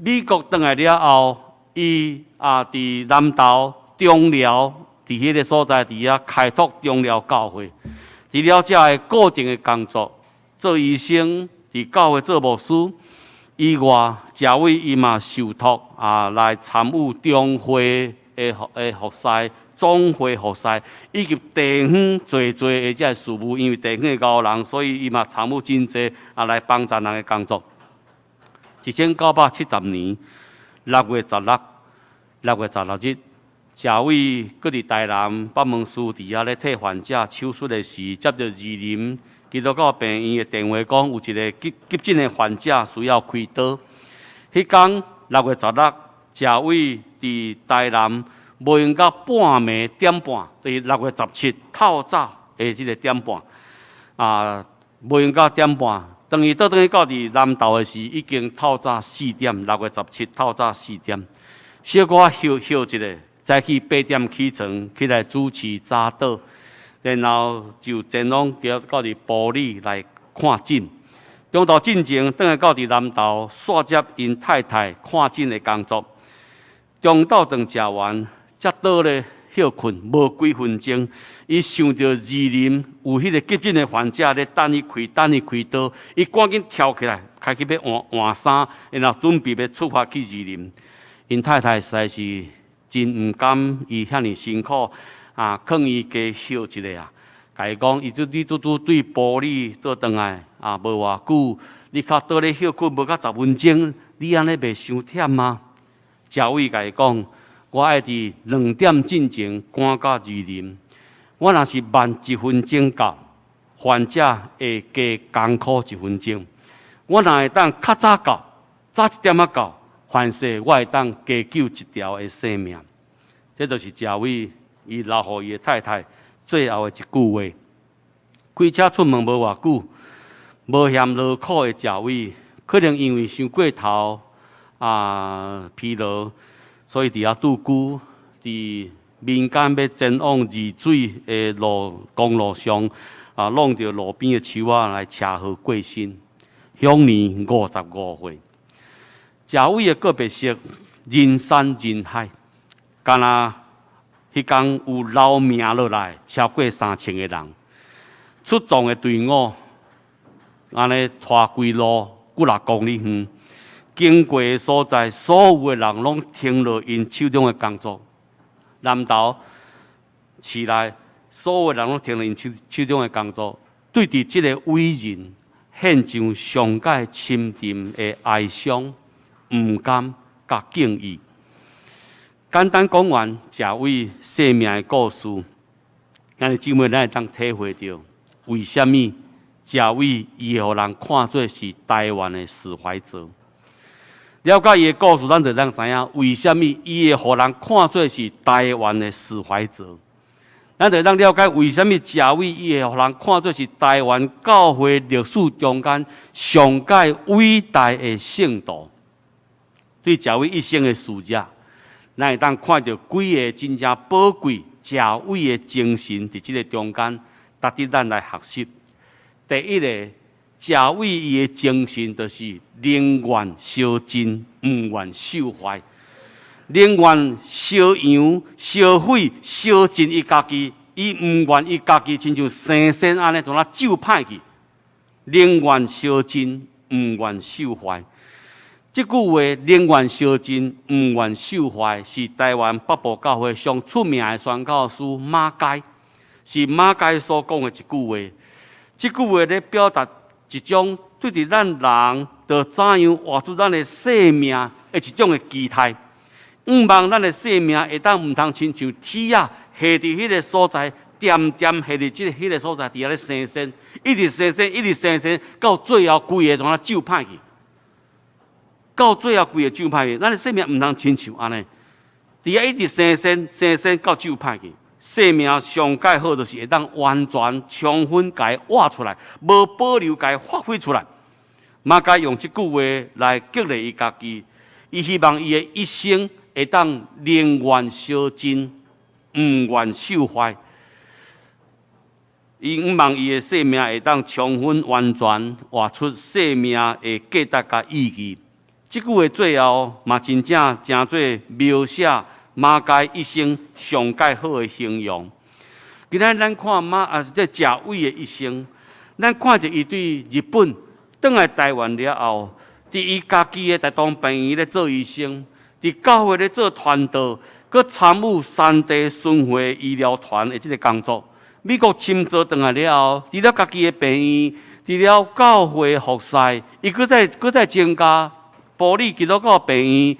美國轉來了後，伊啊佇南投中寮佇彼个所在佇遐開拓中寮教會。除了這个固定的工作，做醫生，佇教會做牧師以外，謝偉伊嘛受託啊來參與中會的服事。總會服事，以及地方濟濟的這个事務，因為地方的高人，所以伊嘛參與真濟啊來幫助人的工作。1970年6月16，6月16日，謝偉閣佇台南北門市佇遐咧替患者手術的時，接著士林基督教病院的電話，講有一个急急診的患者需要開刀。彼工六月十六，謝偉佇台南。無閒到半暝點半，就是6月17透早的這个點半，啊，無閒到點半。當伊倒轉去到佇南投的時，已經透早四點，六月十七透早四點，小可歇歇一下，早起8點起床起來主持早禱，然後就前往到佇埔里來看診。中晝進前轉來到佇南投，煞接𪜶太太看診的工作。中晝頓食完，才倒咧歇睏，無幾分鐘，伊想著士林有彼个急診的患者咧等伊開，等伊開刀，伊趕緊跳起來，開始欲換換衫，然後準備欲出發去士林。𪜶太太實在是真毋甘伊遐爾辛苦，啊，勸伊加歇一下啊。共伊講，伊拄你拄拄對埔里倒轉來啊，無偌久，你較倒咧歇睏無到十分鐘，你按呢袂傷忝嗎？謝偉共伊講，我愛佇2點進前趕到士林。我若是慢一分鐘到，患者會加艱苦一分鐘。我若會當較早到，早一點仔到，凡事我會當加救一條的性命。這就是謝偉伊留予伊的太太最後的一句話。開車出門無偌久，無嫌勞苦的謝偉，可能因為傷過頭啊疲勞，所以佇遐拄久，佇民間欲前往二水的路公路上啊，挵著路邊的樹仔來車禍過身，享年55歲。謝偉的告別式人山人海，敢若彼工有留名落來超過3000個人，出葬的隊伍按呢拖規路幾若公里遠，經過的所在，所有的人攏停落𪜶手中的工作。南投市內所有的人攏停落𪜶手手中的工作，對佇這个偉人獻上上蓋深沉的哀傷、毋甘佮敬意。簡單講完謝偉生命的故事，兄弟姊妹，咱會當體會著為啥物謝偉伊會予人看做是台灣的史懷哲。了解伊的故事，咱就當知影為啥物伊會予人看做是台灣的史懷哲。咱就當了解為啥物謝偉伊會予人看做是台灣教會歷史中間上蓋偉大的聖徒。對謝偉一生的事跡，咱會當看著幾个真正寶貴謝偉的精神，佇這个中間，值得咱來學習。第一个，謝偉伊的精神就是寧願燒盡，毋願受壞；寧願燒揚、燒毀、燒盡伊家己，伊毋願伊家己親像生鮮按呢，創啊走歹去。寧願燒盡，毋願受壞。這句話，寧願燒盡，毋願受壞，是台灣北部教會上出名的宣教師馬偕，是馬偕所講的一句話。這句話咧表達一種對佇咱人著怎樣活出咱的生命的一種的期待。向望咱的生命會當毋通親像鐵仔下佇彼个所在，恬恬下佇這个彼个所在，佇遐咧生鮮，一直生鮮，一直生鮮，到最後規个創啊走歹去。到最後規个走歹去，咱的生命毋通親像按呢，佇遐一直生鮮，生鮮到走歹去。生命上蓋好，就是會當完全充分共活出來，無保留共發揮出來。馬偕用這句話來激勵伊家己，伊希望伊的一生會當寧願燒盡，毋願受壞。伊向望伊的生命會當充分完全活出生命的價值佮意義。這句話最後嘛，真正成做描寫馬偕一生上蓋好的形容。今仔咱看馬啊，這謝偉的一生，咱看著伊對日本轉來台灣了後，佇伊家己的大同病院咧做醫生，佇教會咧做傳道，閣參與山地巡迴醫療團的這个工作。美國深造轉來了後，除了家己的病院，除了教會服侍，伊閣再閣再增加。埔里基督教病院，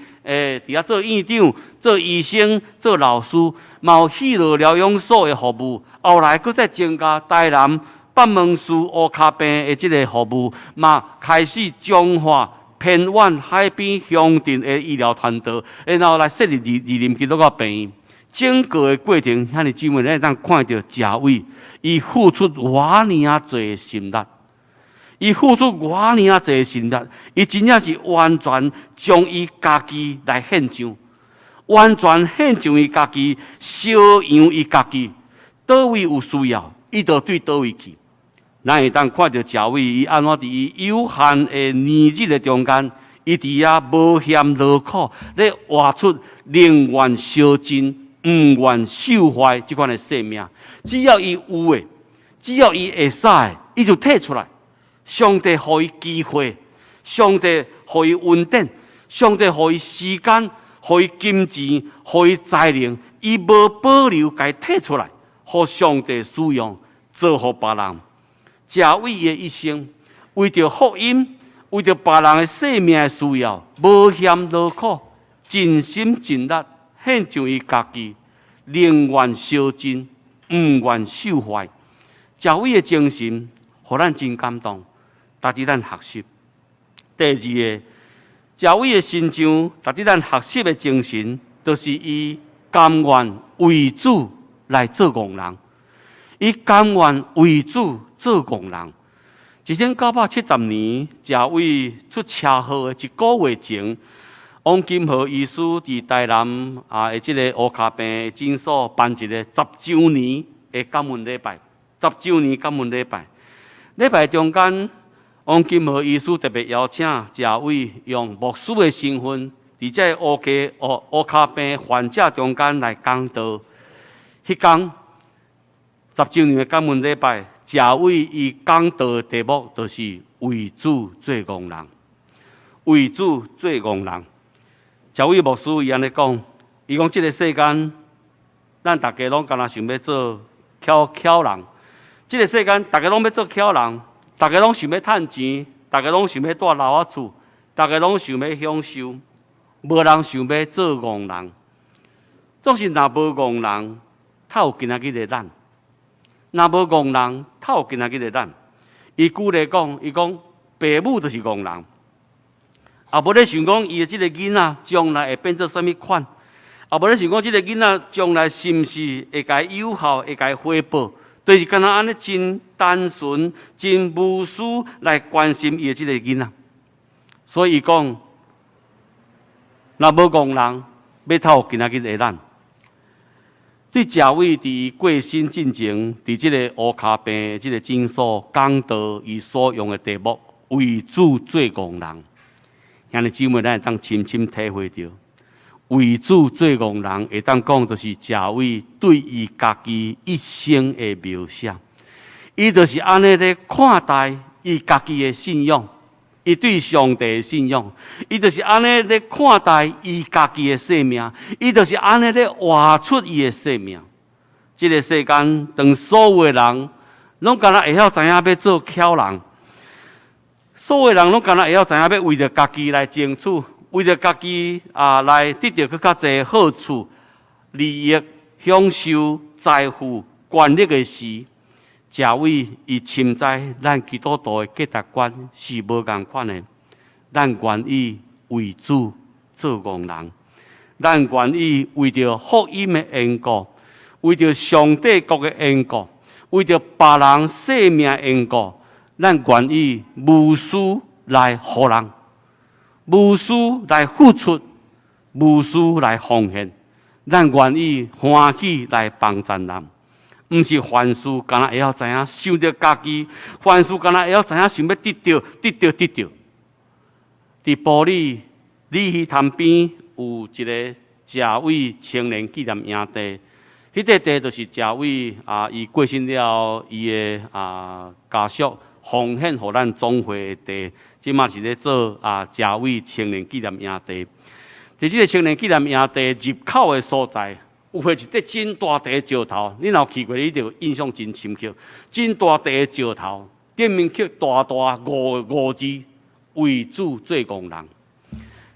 佇遐做院長、做醫生、做老師，嘛有喜樂療養所的服務。後來閣再增加台南北門市烏跤病的這个服務，嘛開始彰化偏遠海邊鄉鎮的醫療團隊，然後來設立二二林基督教病院。整個的過程，兄弟姊妹，咱會當看著謝偉，伊付出偌爾仔濟的心力。伊付出偌爾仔濟的心力，伊真正是完全將伊家己來獻上，完全獻上伊家己，燒揚伊家己。佗位有需要，伊就對佗位去。咱會當看著謝偉，伊按怎佇伊有限的年日的中間，伊佇遐無嫌勞苦，咧活出寧願燒盡，毋願受壞這款的生命。只要伊有的，只要伊會使的，伊就提出來。上帝予伊機會，上帝予伊恩典，上帝予伊時間，予伊金錢，予伊才能，伊無保留共提出來，予上帝使用，造福別人。謝偉的一生，為著福音，為著別人的生命的需要，無嫌勞苦，盡心盡力獻上伊家己，寧願燒盡，毋願受壞。謝偉的精神，予咱真感動。值得咱學習。第二个，謝偉的身上，值得咱學習的精神，就是伊甘願為主來做戇人。伊甘願為主做戇人。1970年，謝偉出車禍的一個月前，王金河醫師佇台南啊的這個烏跤病診所辦一個十週年的感恩禮拜。十週年感恩禮拜，禮拜中間，王金河醫師特別邀請謝偉用牧師的身份，佇這個烏溪烏烏跤病患者中間來講道。彼工十週年的感恩禮拜，謝偉伊講道的題目就是為主做戇人，為主做戇人。謝偉牧師伊按呢講，伊講這個世間，咱逐家攏敢若想欲做巧巧人。這個世間，逐家攏欲做巧人，逐家攏想欲趁錢，逐家攏想欲蹛樓仔厝，逐家攏想欲享受，無人想欲做戇人。總是若無戇人，才有今仔日的咱；若無戇人，才有今仔日的咱。伊舉例講，伊講爸母就是戇人，也無咧想講伊的這个囡仔將來會變做啥物款，也無咧想講這个囡仔將來是毋是會共伊有效，會共伊回報。就是敢若按呢真單純、真無私來關心伊的這个囡仔。所以伊講，若無戇人，欲才有今仔日的咱。對謝偉佇伊過身進前，佇這個烏跤病這个診所講道，伊所用的題目為主做戇人。兄弟姊妹，咱會當深深體會著，為主做戇人，會當講就是謝偉對伊家己一生的描寫。伊就是按呢咧看待伊家己的信仰，伊對上帝的信仰，伊就是按呢咧看待伊家己的生命，伊就是按呢咧活出伊的生命。這个世間，當所有的人攏敢若會曉知影欲做巧人，所有人攏敢若會曉知影欲為著家己來爭取，為著家己啊來得著閣較濟好處、利益、享受、財富、權力的時，謝偉伊深知咱基督徒的價值觀是無仝款的。咱願意為主做戇人，咱願意為著福音的緣故，為著上帝國的緣故，為著別人生命的緣故，咱願意無私來予人，無私來付出，無私來奉獻。咱願意歡喜來幫助人，毋是凡事敢若會曉知影想著家己，凡事敢若會曉知影想欲得著、得著、得著。佇埔里鯉魚潭邊有一个謝偉青年紀念營地，彼塊地就是謝偉啊，伊過身了後，伊的啊家屬奉獻予咱總會的地，這馬是咧做啊謝偉青年紀念營地。佇這个青年紀念營地入口的所在，有畫一塊真大塊的石頭，你若有去過，你就印象真深刻。真大塊的石頭，頂面刻大大五五字：為主做戇人。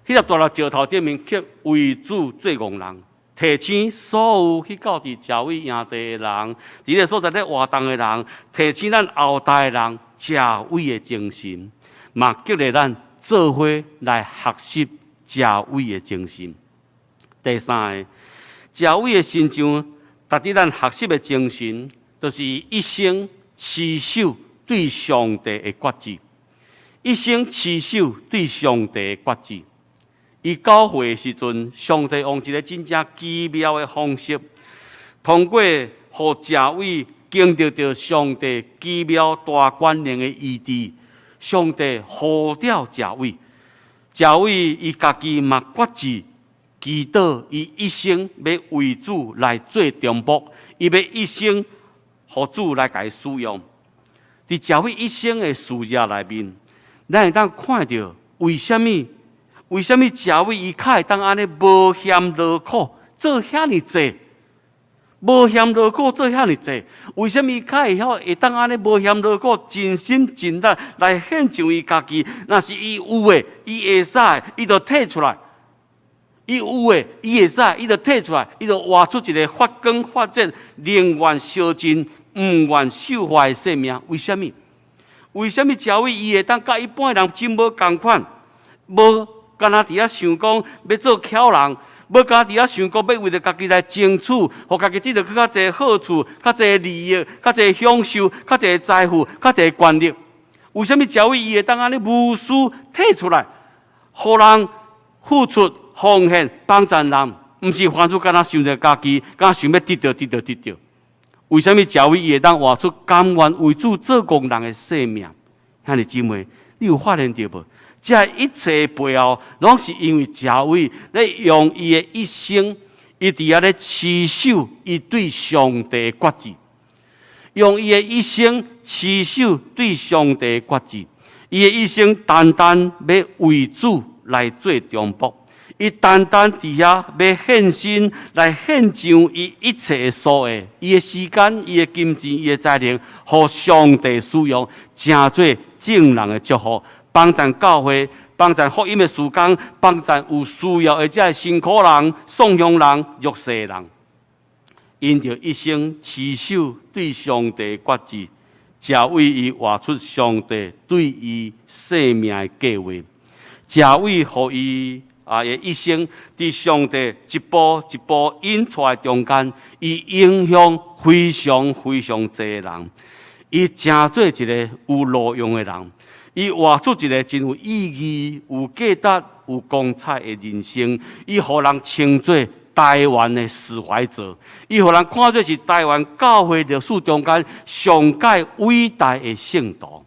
彼粒大粒石頭頂面刻為主做戇人，提醒所有去到佇謝偉營地的人，佇這个所在咧活動的人，提醒咱後代的人謝偉的精神，嘛激勵咱做伙來學習謝偉的精神。第三个，謝偉的身上，值得咱學習的精神，就是一生持守對上帝的決志，一生持守對上帝的決志。伊9歲的時陣，上帝用一个真正奇妙的方式，通過予謝偉經歷著上帝奇妙大權能的醫治，上帝呼召謝偉，謝偉伊家己嘛決志祈禱，伊一生欲為主來做中保，伊欲一生予主來共伊使用。佇謝偉一生的事業內面，咱會當看著為啥物？為啥物謝偉伊較會當按呢無嫌勞苦做遐爾濟？無嫌勞苦做遐爾濟？為啥物伊較會曉會當按呢無嫌勞苦，盡心盡力來獻上伊家己？若是伊有的，伊會使，伊就提出來；伊有的，伊會使，伊就提出來，伊就活出一个發光發熱、寧願燒盡、毋願受壞的生命。為啥物？為啥物謝偉伊會當佮一般人真無仝款？無敢若佇遐想講欲做巧人，欲敢佇遐想講欲為著家己來爭取，予家己得著閣較濟好處、較濟利益、較濟享受、較濟財富、較濟權力？為啥物謝偉伊會當按呢無私退出來，予人付出奉獻幫助人？毋是凡事敢若想著家己，敢若想欲得著得著得著。為啥物謝偉伊會當活出甘願為主做戇人的生命？兄弟姊妹，你有發現著無？這一切背後，攏是因為謝偉咧用伊的一生，伊佇遐咧持守伊對上帝的決志，用伊的一生持守對上帝的決志，伊的一生單單欲為主來做中保。伊單單佇遐欲獻身來獻上伊一切的所有，伊的時間、伊的金錢、伊的才能，予上帝使用，成做眾人的祝福，幫贊教會，幫贊福音的事工，幫贊有需要的這辛苦人、送鄉人、弱勢人。𪜶著一生持守對上帝的決志，才為伊活出上帝對伊生命的計劃，才為予伊。啊！伊一生佇上帝一步一步引帶中間，伊影響非常非常濟人。伊成做一個有路用的人，伊活出一個真有意義、有價值、有光彩的人生。伊予人稱做台灣的史懷哲，伊予人看做是台灣教會歷史中間上蓋偉大的聖徒。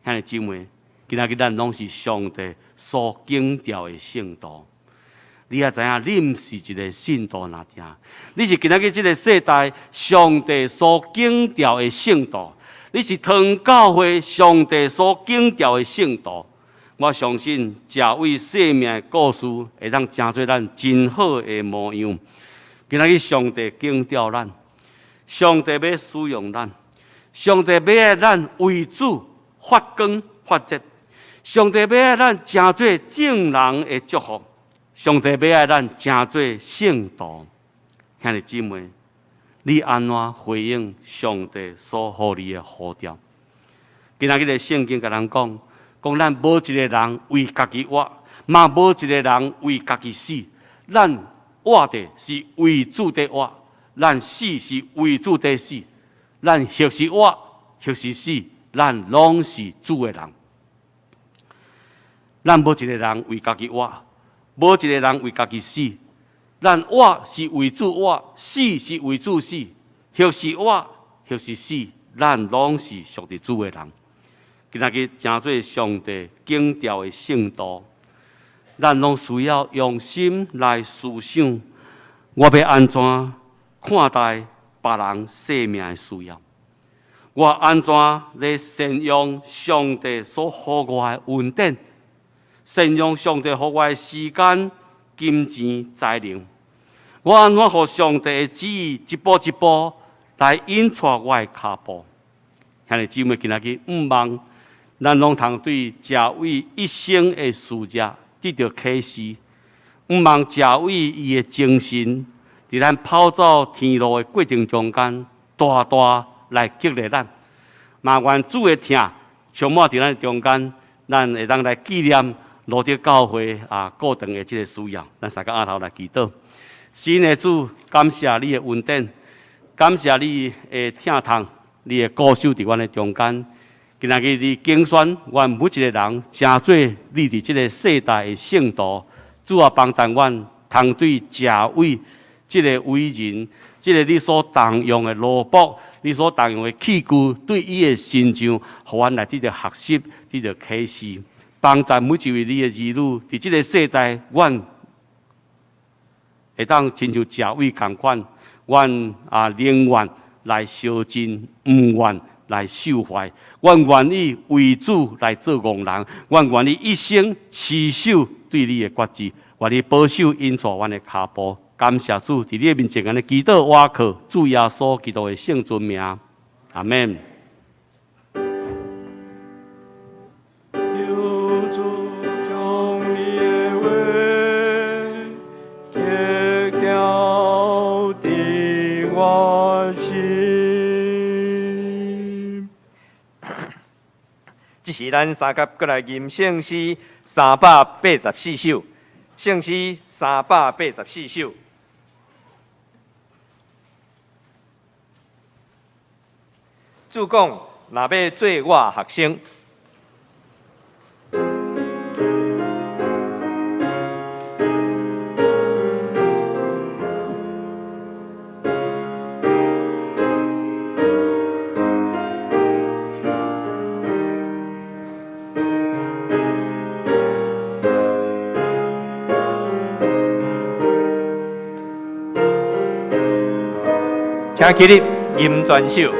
兄弟姊妹，今仔日咱攏是上帝所揀召的聖徒，你也知影，你毋是一個信徒爾爾，你是今仔日這個世代上帝所揀召的聖徒，你是唐教會上帝所揀召的聖徒。我相信謝偉生命的故事會當成做咱真好的模樣。今仔日上帝揀召咱，上帝欲使用咱，上帝欲愛咱為主發光發熱。上帝欲愛咱成做眾人的祝福，上帝欲愛咱成做聖徒。兄弟姊妹，你按怎回應上帝所予你的呼召？今仔日的聖經共咱講，講咱無一个人為家己活，嘛無一个人為家己死。咱活著是為主佇活，咱死是為主佇死。咱或是活，或是死，咱攏是主的人。咱無一个人為家己活，無一个人為家己死。咱活是為主活，死是為主死。或是活，或是死，咱攏是屬佇主的人。今仔日成做上帝揀召的聖徒，咱攏需要用心來思想，我欲按怎看待別人生命的需要？我按怎來善用上帝所予我的恩典？善用上帝予我的時間、金錢、才能，我按怎予上帝的旨意一步一步來引帶我的跤步？兄弟姊妹，今仔日毋望咱攏通對謝偉一生的事業得著啟示，毋望謝偉伊的精神，佇咱跑走天路的過程中間，大大來激勵咱。嘛願主的疼充滿佇咱中間，咱會當來紀念路德教會啊，過長的這个需要，咱三個阿頭來祈禱。神的主，感謝你的恩典，感謝你的疼痛，你的顧守佇阮的中間。今仔日你揀選阮每一个人，成做你佇這个世代的聖徒。主啊，幫助阮通對謝偉這个偉人，這个你所重用的奴僕，你所重用的器具，對伊的身上，予阮來得著學習，得著啟示。幫助每一位你的兒女，佇這个世代，阮會當親像謝偉仝款，阮啊寧願來燒盡，毋願來受壞。阮願意為主來做戇人，阮願意一生持守對你的決志，願意保守引帶阮的跤步。感謝主，佇你的面前按呢祈禱，倚靠主耶穌基督的聖尊名，阿們。求主將你的話刻雕佇我心。這時咱三甲閣來吟聖詩384首，聖詩384首。主講，若欲做我學生。請起立，吟全首。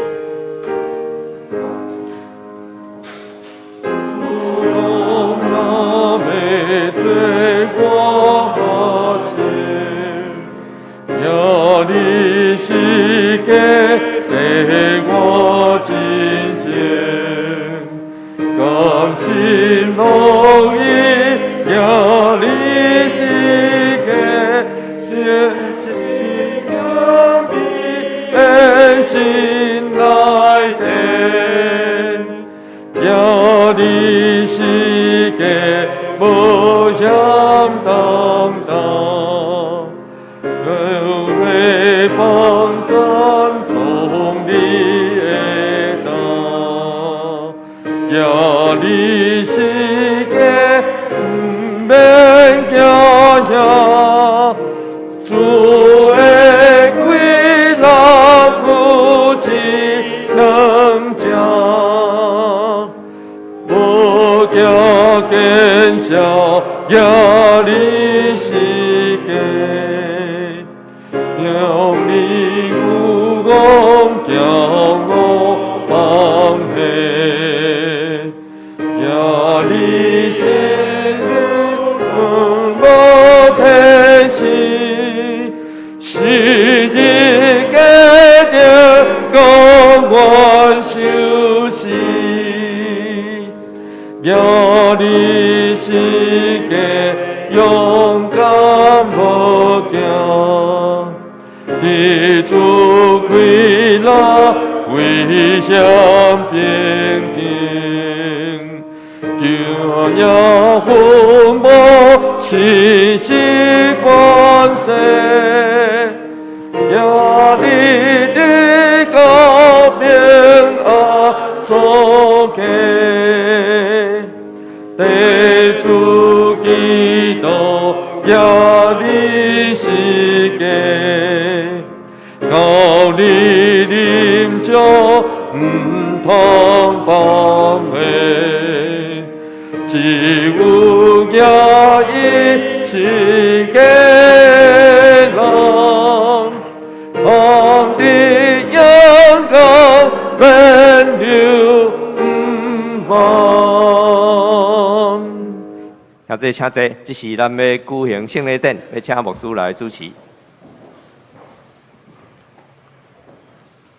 兄弟，請坐。這是咱欲舉行聖禮典，欲請牧師來主持。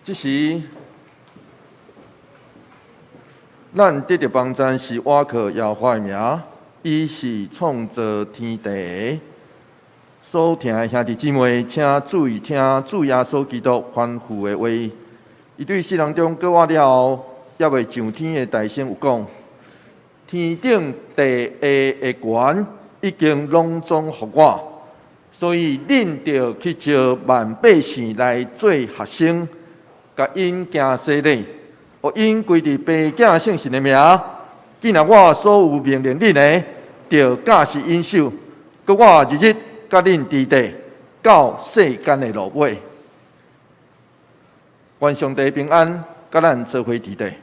這時，咱得著幫贊是倚靠耶和華的名，伊是創造天地的。所聽的兄弟姊妹，請注意聽主耶穌基督吩咐的話。伊對世人中過活了後，猶未上天的大聲有講。天頂地下的權已經攏總予我，所以恁著去召萬百姓來做學生，共𪜶行洗禮，予𪜶歸佇父子聖神的名。既然我所有命令恁的，著教示𪜶守。閣我日日佮恁佇佇，到世間的落尾。願上帝平安，佮咱做伙佇佇。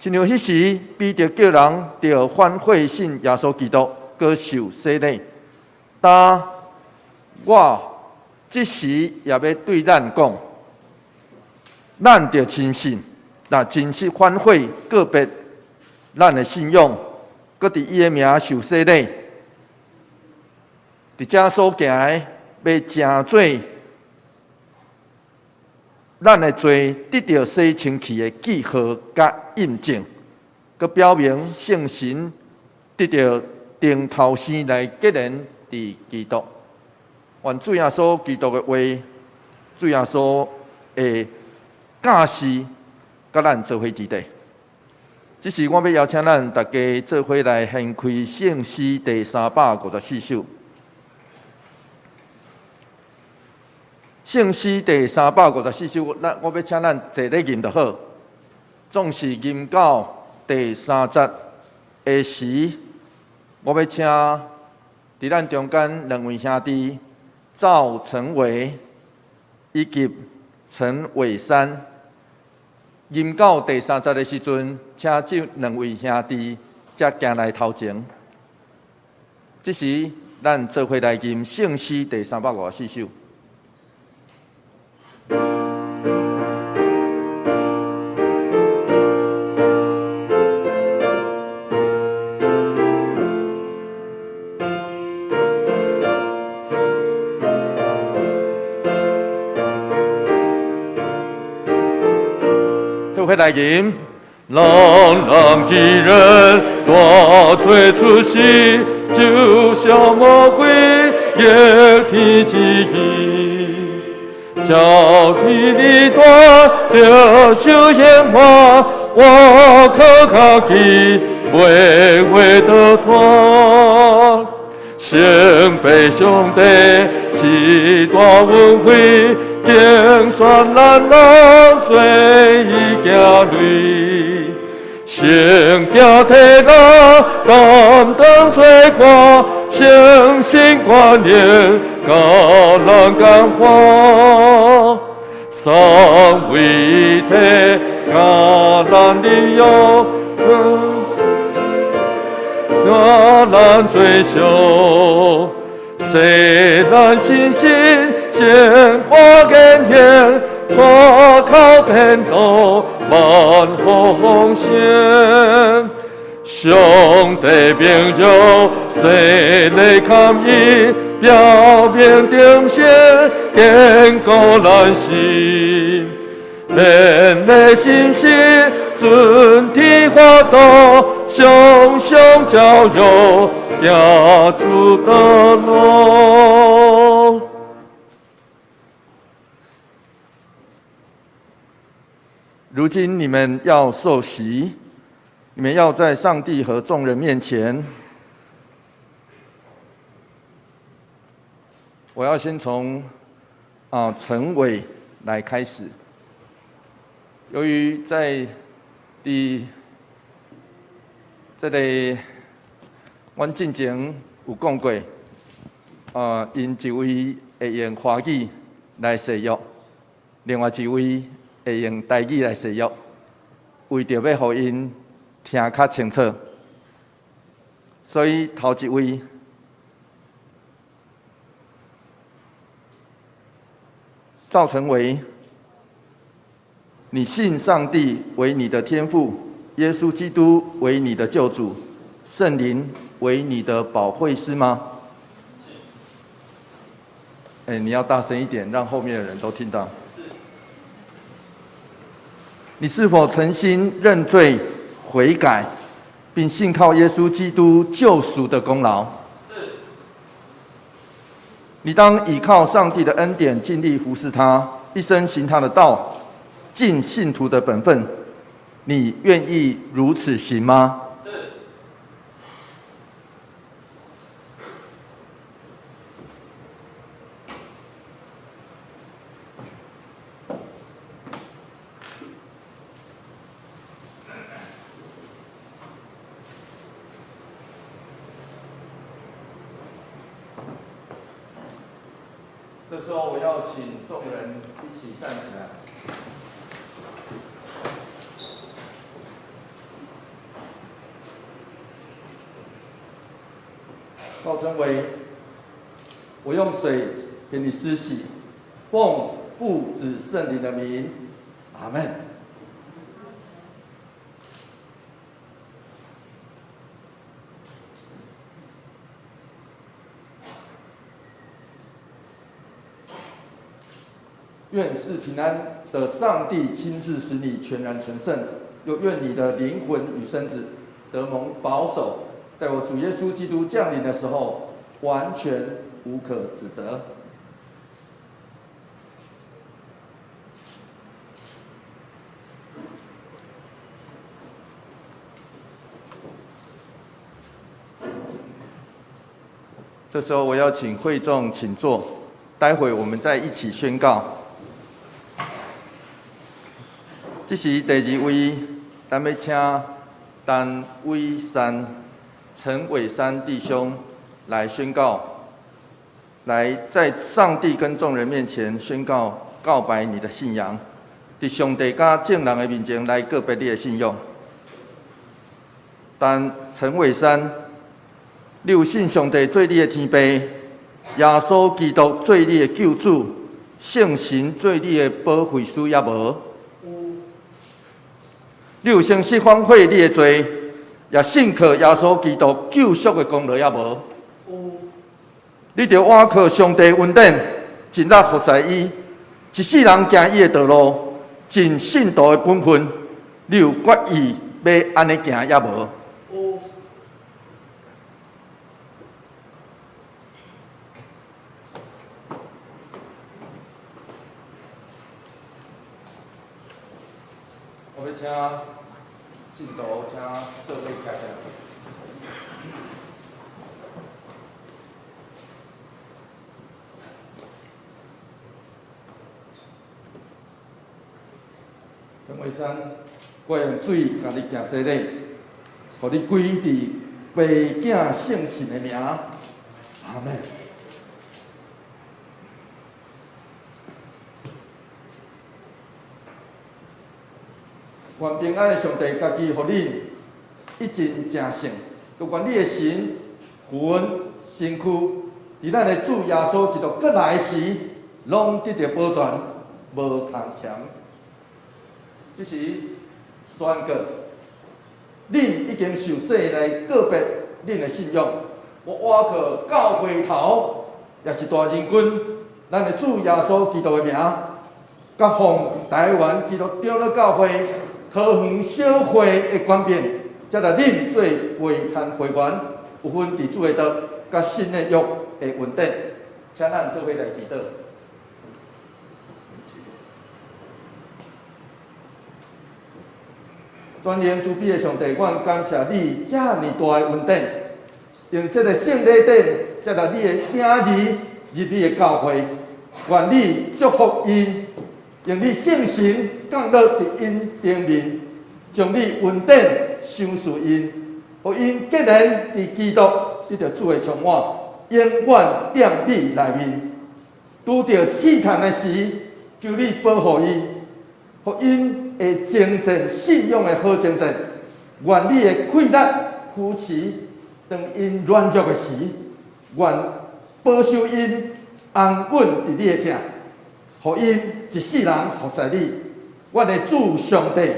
親像彼時，彼得叫人著反悔信耶穌基督，閣受洗禮。但我這時也欲對咱講，咱著深信，若真實反悔告別咱的信仰，閣佇伊的名受洗禮，佇遮所行的，欲成做咱的罪得著洗清去的記號佮印證，閣表明聖神得著重頭生來結連佇基督。願主耶穌基督的話，主耶穌的教示，佮咱做伙佇佇。這時我欲邀請咱逐家做伙來掀開聖詩第354首。聖詩第三百五十四首，咱我欲請咱坐咧吟就好。總是吟到第三節的時，我欲請佇咱中間兩位兄弟趙成偉以及陳偉山，吟到第三節的時陣，請這兩位兄弟才行來頭前。這時，咱做伙來吟聖詩第三百五十四首。做伙來吟。浪浪的人大罪出息，就像魔鬼也提起，交替的断得修烟花，我可靠的微微的脱，先辈兄弟几多恩惠，天算难人罪已加累。先行体劳，担当罪过，相信观念，教人感化。三位一体，教人利用，教人追求。虽然信心鲜花言言，错靠天道万奉献。兄弟朋友，谁来抗议？表面定线，坚固咱心。勉励信心，顺天法度，双双交友，行主的路。如今你們要受洗，你們要在上帝和眾人面前。我要先從陳偉來開始。由於在佇這个，阮進前有講過，𪜶一位會用華語來誓約，另外一位會用台語來誓約，為著欲予𪜶聽較清楚，所以頭一位趙成偉，你信上帝為你的天父，耶穌基督為你的救主，聖靈為你的保惠師嗎？欸，你要大聲一點，讓後面的人都聽到。你是否誠心認罪悔改，並信靠耶穌基督救贖的功勞？是。你當倚靠上帝的恩典，盡力服侍他，一生行他的道，盡信徒的本分。你願意如此行嗎？是。這時候，我要請眾人一起站起來。趙成偉，我用水給你施洗，奉父子聖靈的名，阿門。願賜平安的上帝親自使你全然成聖，又願你的靈魂與身子得蒙保守，在我主耶穌基督降臨的時候，完全無可指責。這時候我要請會眾請坐，待會我們再一起宣告。這是第二位，咱欲請陳偉山、陳偉山弟兄來宣告，來在上帝跟眾人面前宣告告白你的信仰，佇上帝佮眾人的面前來告白你的信仰。但陳偉山，你有信上帝做你的天父，耶穌基督做你的救主，聖神做你的保惠師，抑無？你有誠實反悔你的罪，也信靠耶穌基督救贖的功勞，抑無？你著倚靠上帝恩典，盡力服侍伊，一世人行伊的道路，盡信徒的本分。你有決意欲按呢行，抑無？有。我欲請信徒，請做伙徛起來。陳偉山，我用水共你行洗禮，予你歸佇父子聖神的名，阿們。願平安的上帝家己予恁一盡成聖，就願你的神魂身軀，佇咱的主耶穌基督閣來時，攏得著保全，無空欠。這是宣告，恁已經受洗來告別恁的信仰。我倚靠教會頭，也是大仁君，咱的主耶穌基督的名，佮奉臺灣基督長老教會桃園小會的權柄，才來恁做陪餐會員，有份佇主的道，佮新的約的恩典，請咱做伙來祈禱。全能慈悲的上帝，阮感謝你遮爾大的恩典，用這个聖禮典，接納你的囝兒入你的教會，願你祝福𪜶，用你聖神降落佇𪜶頂面，將你恩典賞賜𪜶，予𪜶結連佇基督得著主的充滿，永遠踮你內面。拄著試探的時，求你保護伊，予𪜶會征戰信仰的好征戰。願你的氣力扶持，當𪜶軟弱的時，願保守𪜶安穩佇你的疼，予𪜶一世人服侍你。阮的主上帝，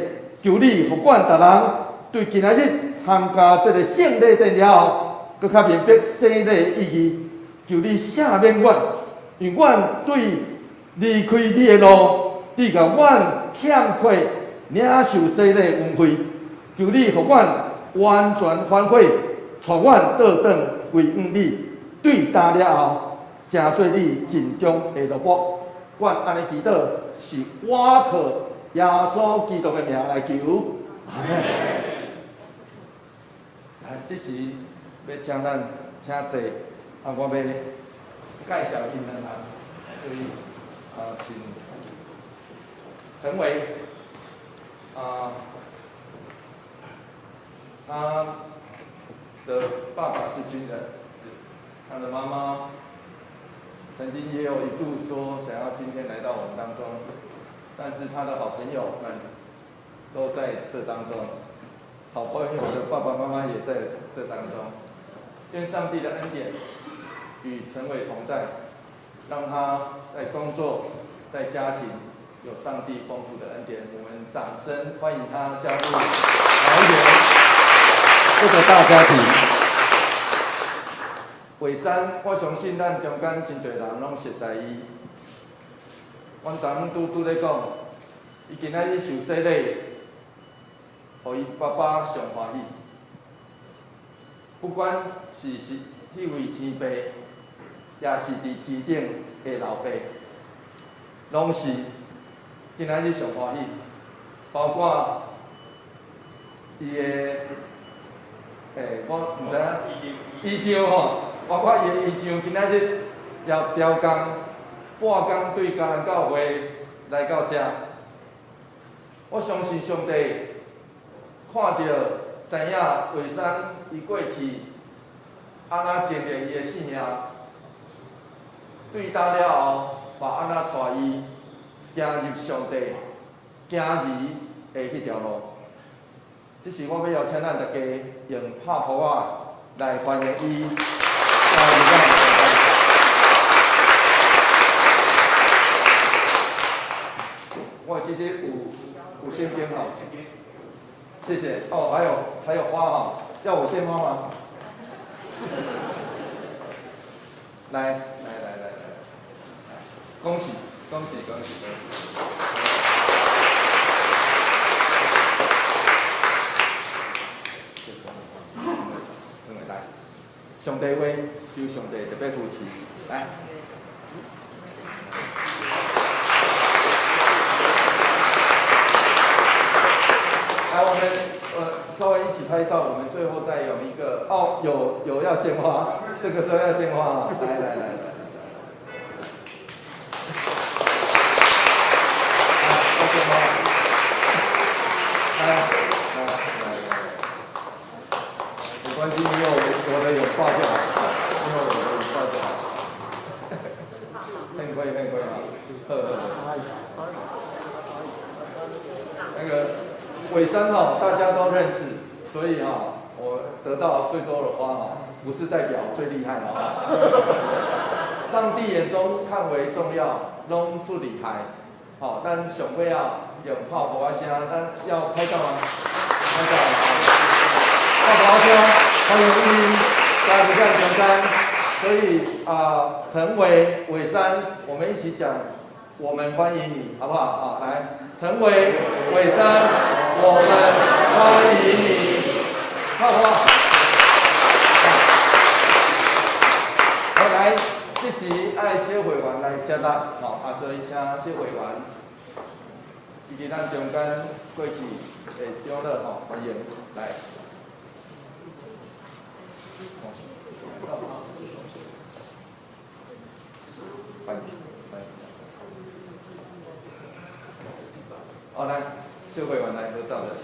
求你予阮逐人對今仔日參加這个聖禮典了後，閣較明白洗禮的意義。求你赦免阮，因為阮對離開你的路，你共阮欠缺領受洗禮的恩惠。求你予阮完全反悔，帶阮倒轉歸向你。對今了後，成做你盡忠的奴僕。阮按呢祈禱，是倚靠耶穌基督的名來求。阿們。來，這時欲請咱請坐，啊，我欲介紹𪜶兩人，所以啊，請陳偉啊，他的爸爸是軍人，他的媽媽曾經也有一度說想要今天來到我們當中，但是他的好朋友們都在這當中，好朋友的爸爸媽媽也在這當中。願上帝的恩典與陳偉同在，讓他在工作、在家庭有上帝豐富的恩典。我們掌聲歡迎他加入桃園這個大家庭。偉山，我相信咱中間真濟人攏熟似伊。阮昨昏拄拄咧講，伊今仔日受洗禮，予伊爸爸上歡喜。不管是彼位天父，也是佇天頂的老爸，攏是今仔日上歡喜。包括伊的，我毋知影，姨丈吼，我包括伊的院長今仔日也調工半工對嘉南教會來到遮。我相信上帝看著知影偉山伊過去按怎經歷伊的性命，對今了後，嘛按怎帶伊行入上帝行兒的彼條路。這是我欲邀請咱大家用拍噗仔來歡迎伊加入咱的中間。我其實有聖經吼，謝謝哦，還有花哈，要我獻花嗎？來來來來來，恭喜恭喜恭喜恭喜！來，上帝話，求上帝特別扶持，來。來，我們稍微一起拍照，我們最後再有一個哦，有要獻花，這個時候要獻花，來來來來來，要獻花，來來來來，沒關係，你有我的有掛就好，因為我的有掛就好，很可以很可以啊，呵呵，那個。偉山哈，大家都認識，所以哈，我得到最多的花哈，不是代表最厲害哦。上帝眼中看為重要，攏足厲害。好，咱上尾啊用炮火聲，咱要拍照嗎？拍照。炮火聲，歡迎伊加入咱中間。所以啊，陳偉偉山，我們一起講，我們歡迎你，好不好？好，來，陳偉偉山。我們歡迎你，好不好？好，來，這時愛小會員來接納，吼啊，所以請小會員以及咱中間過去的長老吼，歡迎來。歡迎，歡迎。好，來。小會員來合照的，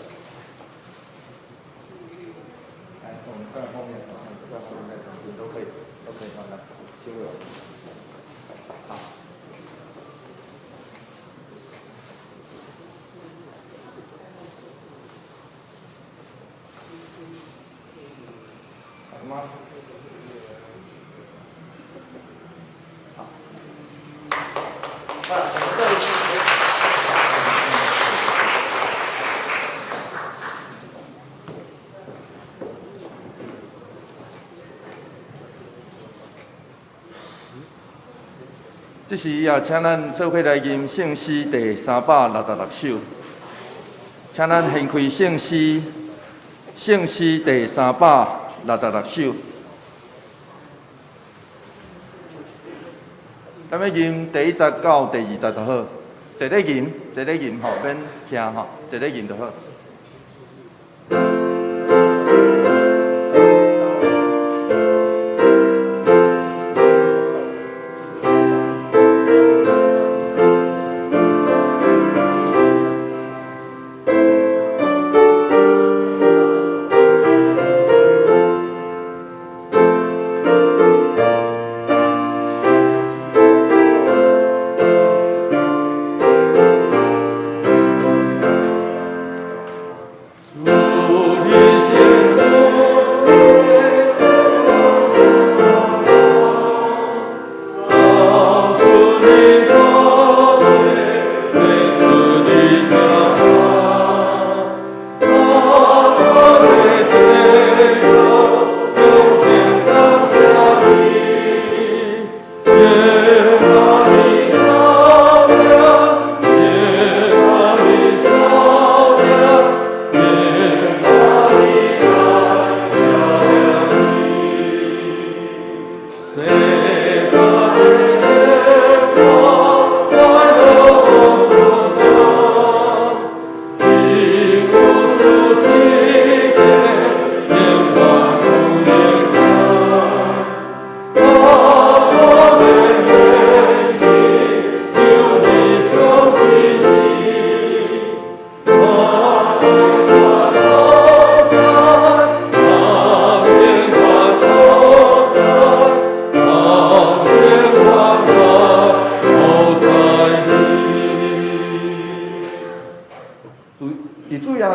來，我們在後面，在後面、在旁邊都可以，都可以放來。小會員，好，好嗎？好。這時也請咱做伙來吟聖詩第366首，請咱掀開聖詩，聖詩第366首。咱欲吟第一節到第二節就好，坐咧吟，坐咧吟吼，免徛吼，坐咧吟就好。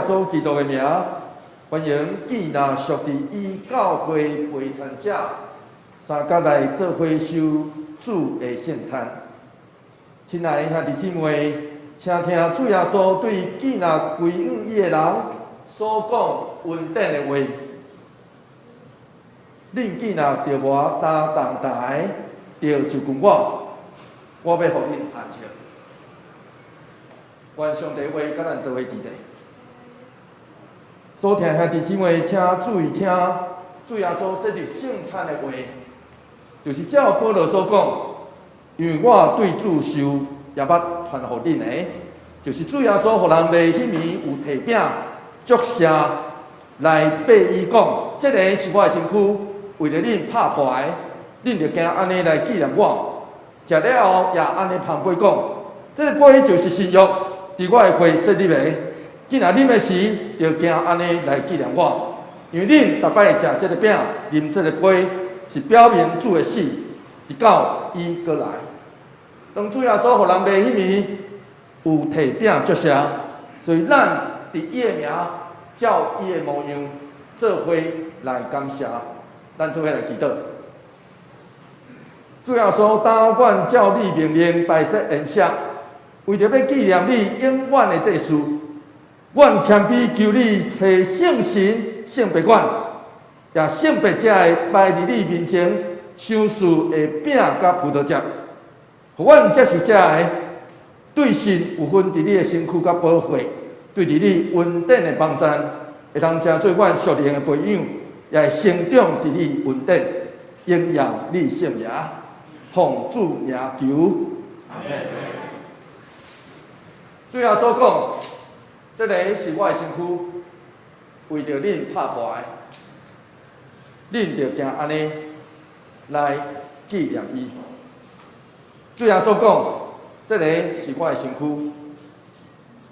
穌基督的名，歡迎建若屬佇伊教會陪餐者，三角來做伙受主的聖餐。親愛的兄弟姊妹，請聽主耶穌對建若歸向伊的人所講恩典的話。恁囝若著無擔重擔的，著就近我，我欲予恁安息。願上帝話佮咱做伙佇咧。所聽兄弟姊妹，請注意聽，主耶穌設立聖餐的話，就是照保羅所講，因為我對主受也捌傳予恁的，就是主耶穌予人賣彼暝有提餅祝謝來擘伊講，這个是我的身軀，為著恁拍破的，恁著行按呢來紀念我。食了後也按呢捧杯講，這个杯就是新約，佇我的血設立的。囝若啉的時，著行按呢來紀念我。因為恁逐擺食這个餅、啉這个杯，是表明主的死，直到伊閣來。當主耶穌予人賣彼暝有提餅祝謝，所以咱佇伊的名，照伊的模樣做伙來感謝，咱做伙來祈禱。主耶穌，當阮照你命令擺設筵席，為著欲紀念你永遠的祭事，阮謙卑求你差聖神聖別阮，也聖別這个擺佇你面前賞賜的餅佮葡萄汁，予阮接受這个對神有份佇你的身軀佮寶血，對佇你恩典的幫贊，會通成做阮屬靈的培養，也會成長佇你恩典，榮耀你聖名，奉主名求，阿們。主耶穌講，這个是我的身軀，為著恁拍破的，恁著行按呢來紀念伊。主耶穌講，這个是我的身軀，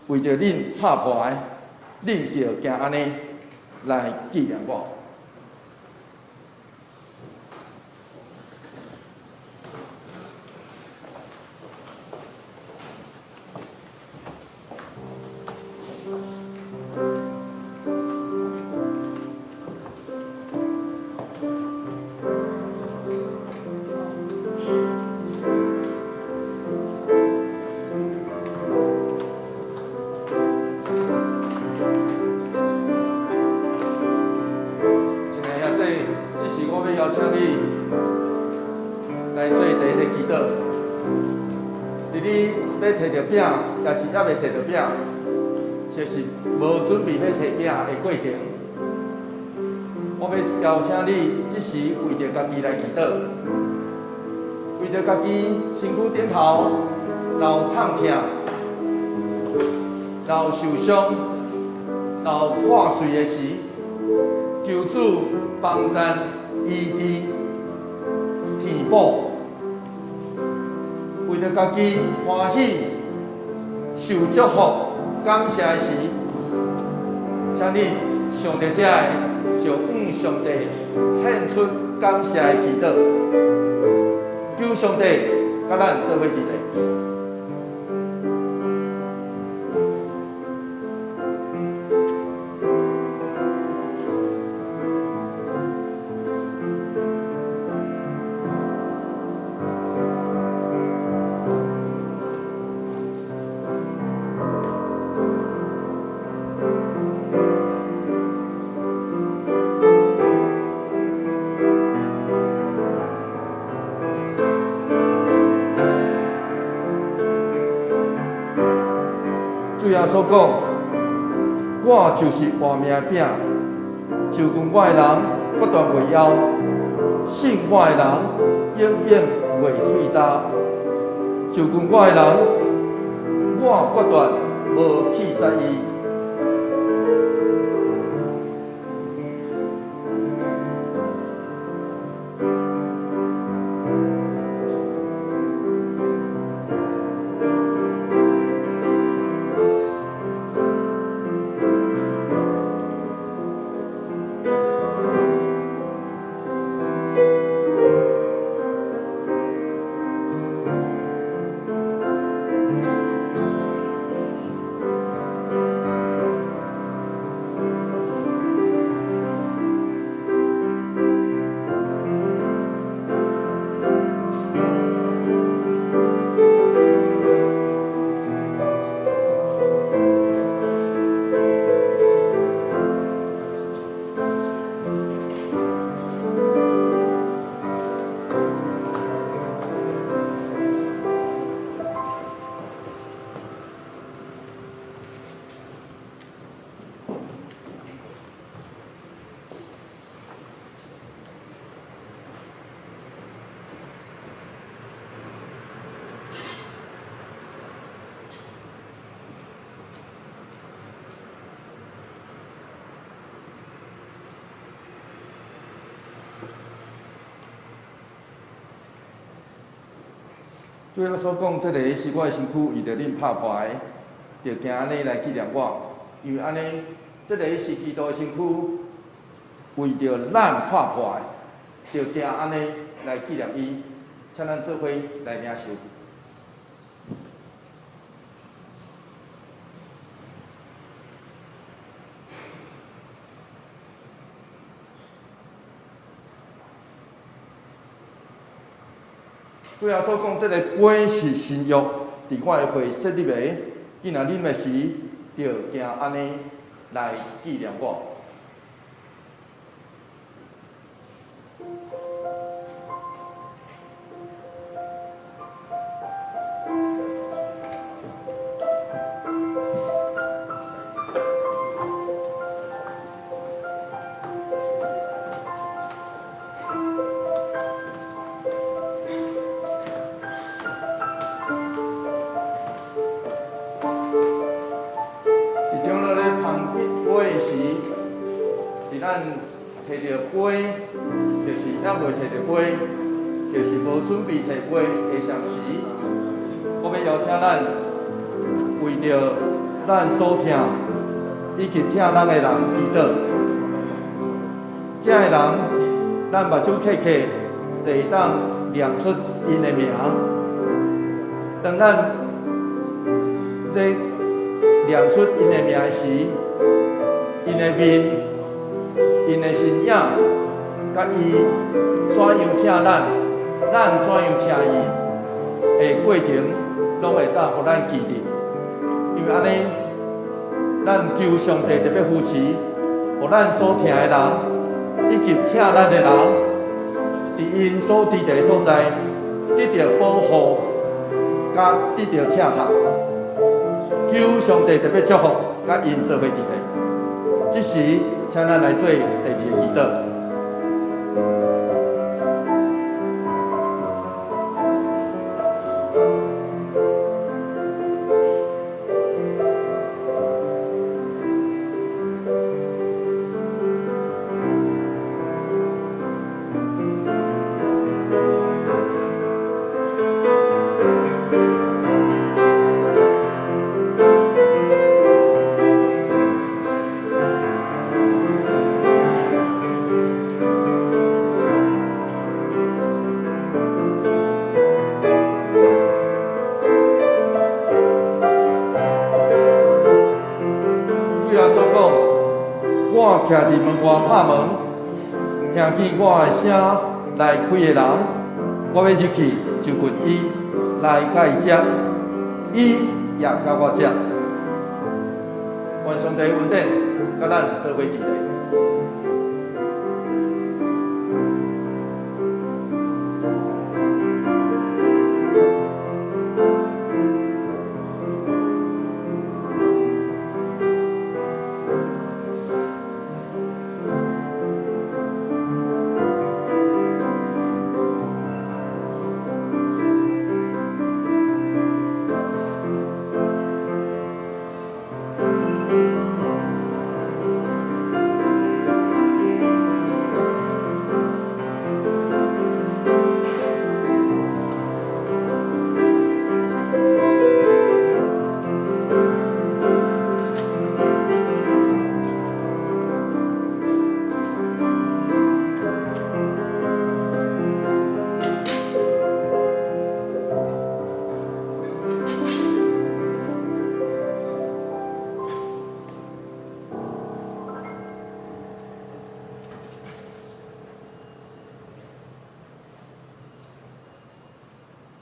為著恁拍破的，恁著行按呢來紀念我。親愛的兄弟，這時我欲邀請你來做第一个祈禱。佇你欲提著餅，抑是猶未提著餅，或是無準備欲提餅的過程，我欲邀請你這時為著家己來祈禱，為著家己身軀頂頭流痛疼、流受傷、流破碎的時，求主幫贊醫治填補，為著家己歡喜、受祝福、感謝的時，請你想著這个，就向上帝獻出感謝的祈禱，求上帝佮咱做伙佇咧。主耶穌講：我就是活命的餅，就近我的人決斷袂枵，信我的人永遠袂喙焦。就近我的人，我決斷無棄殺伊。主耶穌講，這个是我的身軀，為著恁拍破的，著行按呢來紀念我。因為按呢，這个是基督的身軀，為著咱拍破的，著行按呢來紀念伊。請咱做伙來領受。主耶穌講，這个杯是新約，佇我的血設立的。囝若啉的時，著行按呢來紀念我。伫中咧捧杯時，佇咱提著杯，就是猶未提著杯，就是無準備提杯的相時，我欲邀請咱為著咱所疼以及疼咱的人祈禱。這个人，咱目睭瞌瞌，就會當念出𪜶的名。當咱咧念出𪜶的名時，𪜶的面、𪜶的身影，佮伊怎樣疼咱，咱怎樣疼伊的過程，攏會當予咱記得。因為按呢，咱求上帝特別扶持，予咱所疼的人，以及疼咱的人，佇𪜶所佇一个所在，得著保護，佮得著疼痛。求上帝特別祝福，佮𪜶做伙佇咧。這時，請咱來做第二个祈禱。主耶穌講：我徛佇門外拍門，聽見我的聲來開的人，我欲入去就近伊，來佮伊食，伊也佮我食。願上帝恩典，佮咱做伙佇咧。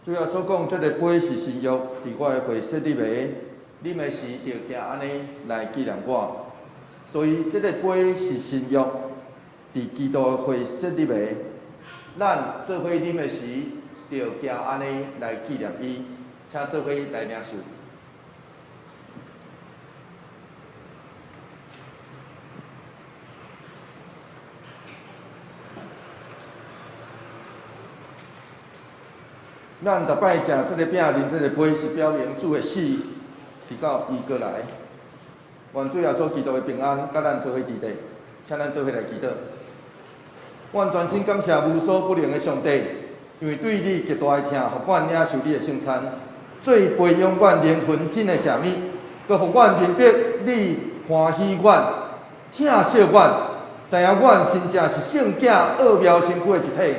主耶穌講，這个杯是新約，佇我的血設立的，啉的時著行按呢來紀念我。所以，這个杯是新約，佇基督的血設立的，咱做伙啉的時，著行按呢來紀念伊，請做伙來領受。咱逐擺食這个餅、啉這个杯，是表明主的死，直到伊閣來。願主耶穌基督的平安，佮咱做伙佇咧，請咱做伙來祈禱。願全心感謝無所不能的上帝，因為對你極大的疼，予阮領受你的聖餐，做培養阮靈魂真的食物，閣予阮明白你歡喜阮、疼惜阮，知影阮真正是聖囝奧妙身軀的一體，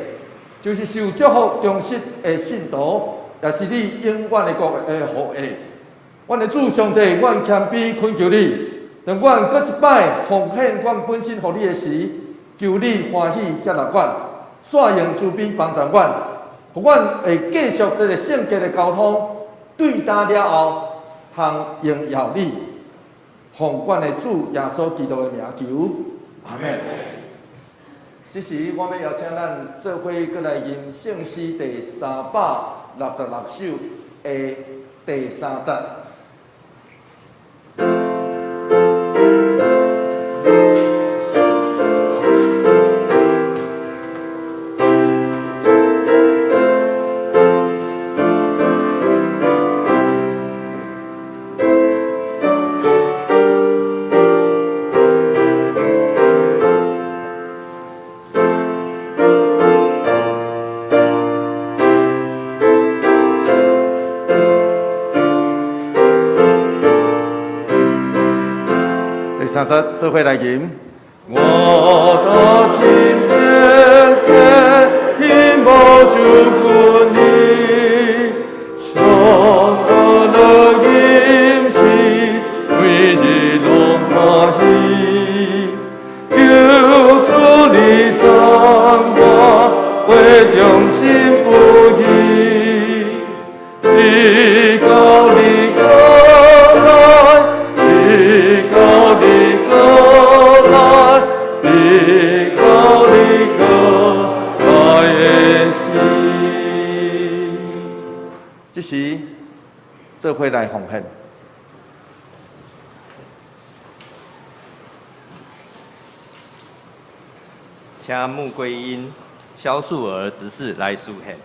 就是受祝福忠實的信徒，也是你永遠的國的後裔。阮的主上帝，阮謙卑懇求你，當阮閣一擺奉獻阮本身予你的時，求你歡喜接納阮，煞用慈悲幫助阮，予阮會繼續這个聖潔的交通，對焦了後，通榮耀你。奉阮的主耶穌基督的名求，阿們。這時，我欲邀請咱做伙閣來吟聖詩第366首的第三節。第三節，做伙來吟。我到今面前，因無主顧你，上得了飲食，每日攏歡喜。求主你讚我，話忠心不移。直到你閣來，直到你閣來，直到你閣來的時。這時，做伙來奉獻。請穆桂英、蕭素娥執事來司獻。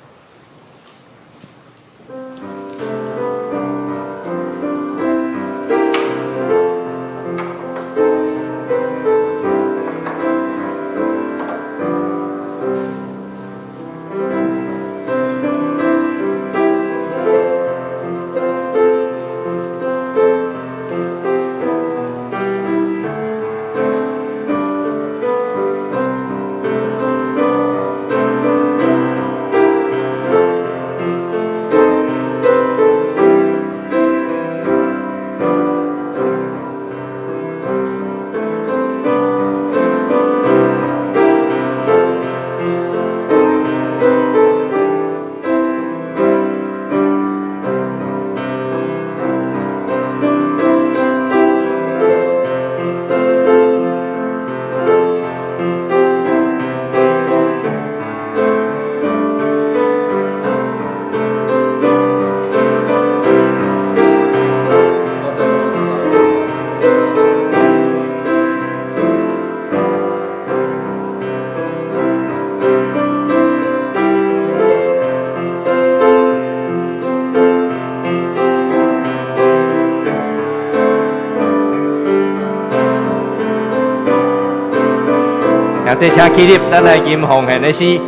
兄弟，請起立，咱來吟奉獻的詩。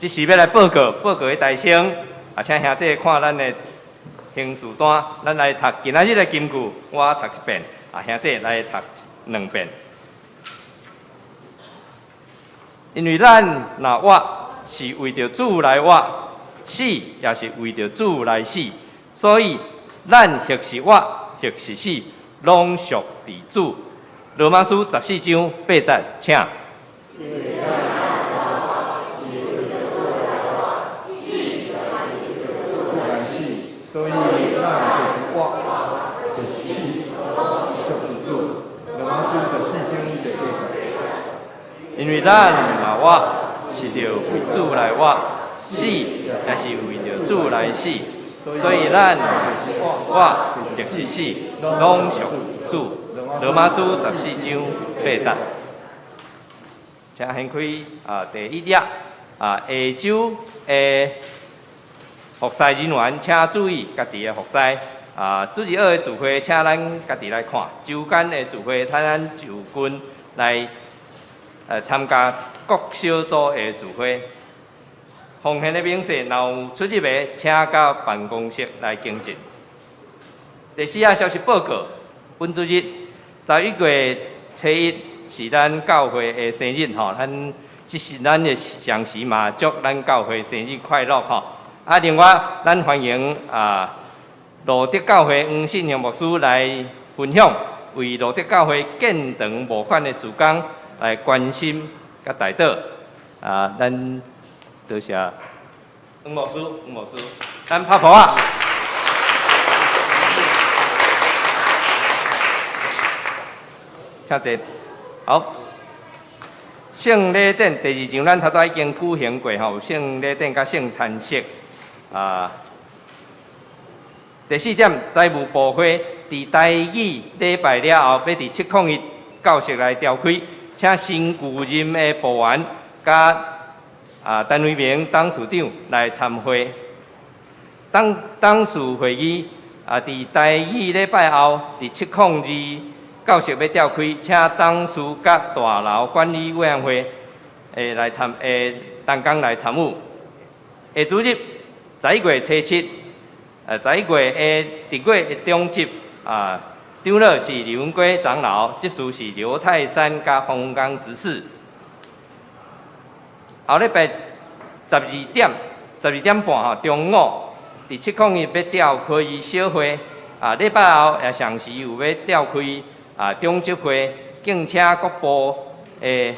這時欲來報告，報告的大聲，啊，請兄弟看咱的行事單，咱來讀今仔日的金句，我讀一遍，啊，兄弟來讀兩遍。因為咱若活，是為著主來活；死也是為著主來死。所以，咱或是活，或是死，攏屬佇主。羅馬書十四章八節，請。所以咱就是活，就是死，屬佇主。羅馬書十四章第八節。因為咱若活，是著為主來活；死也是為著主來死。所以咱活，或是死，攏屬主。羅馬書十四章八節。請掀開第一頁啊，下晝的服侍人員請注意家己的服侍啊，主日學的聚會請咱家己來看，週間的聚會，請咱就近來參加各小組的聚會。奉獻的明細，若有出入的，請到辦公室來更正。第四項消息報告，本主日11月初一是咱教會的生日吼，咱這是咱的常時嘛，祝咱教會生日快樂吼。啊，另外，咱歡迎啊，路德教會黃信雄牧師來分享，為路德教會建堂募款的事工來關心佮代禱。啊，咱多謝黃牧師，黃牧師，咱拍噗仔。請坐。好。聖禮典第二場，咱頭拄已經舉行過吼，聖禮典佮聖餐式。啊，第四點，財務部會佇台語禮拜了後，欲佇701教室來召開，請新舊任的部員佮陳維明董事長來參會。董董事會議啊，佇台語禮拜後，佇702教室欲召開，請董事佮大樓管理委員會來參同工來參與。下主日11月初七，11月的佇月的中執啊，長老是李文圭長老，執事是劉泰山佮馮剛執事。後禮拜12點，12點半吼，中午佇701欲召開小會，啊，禮拜後也同時有欲召開啊中執會，敬請各部的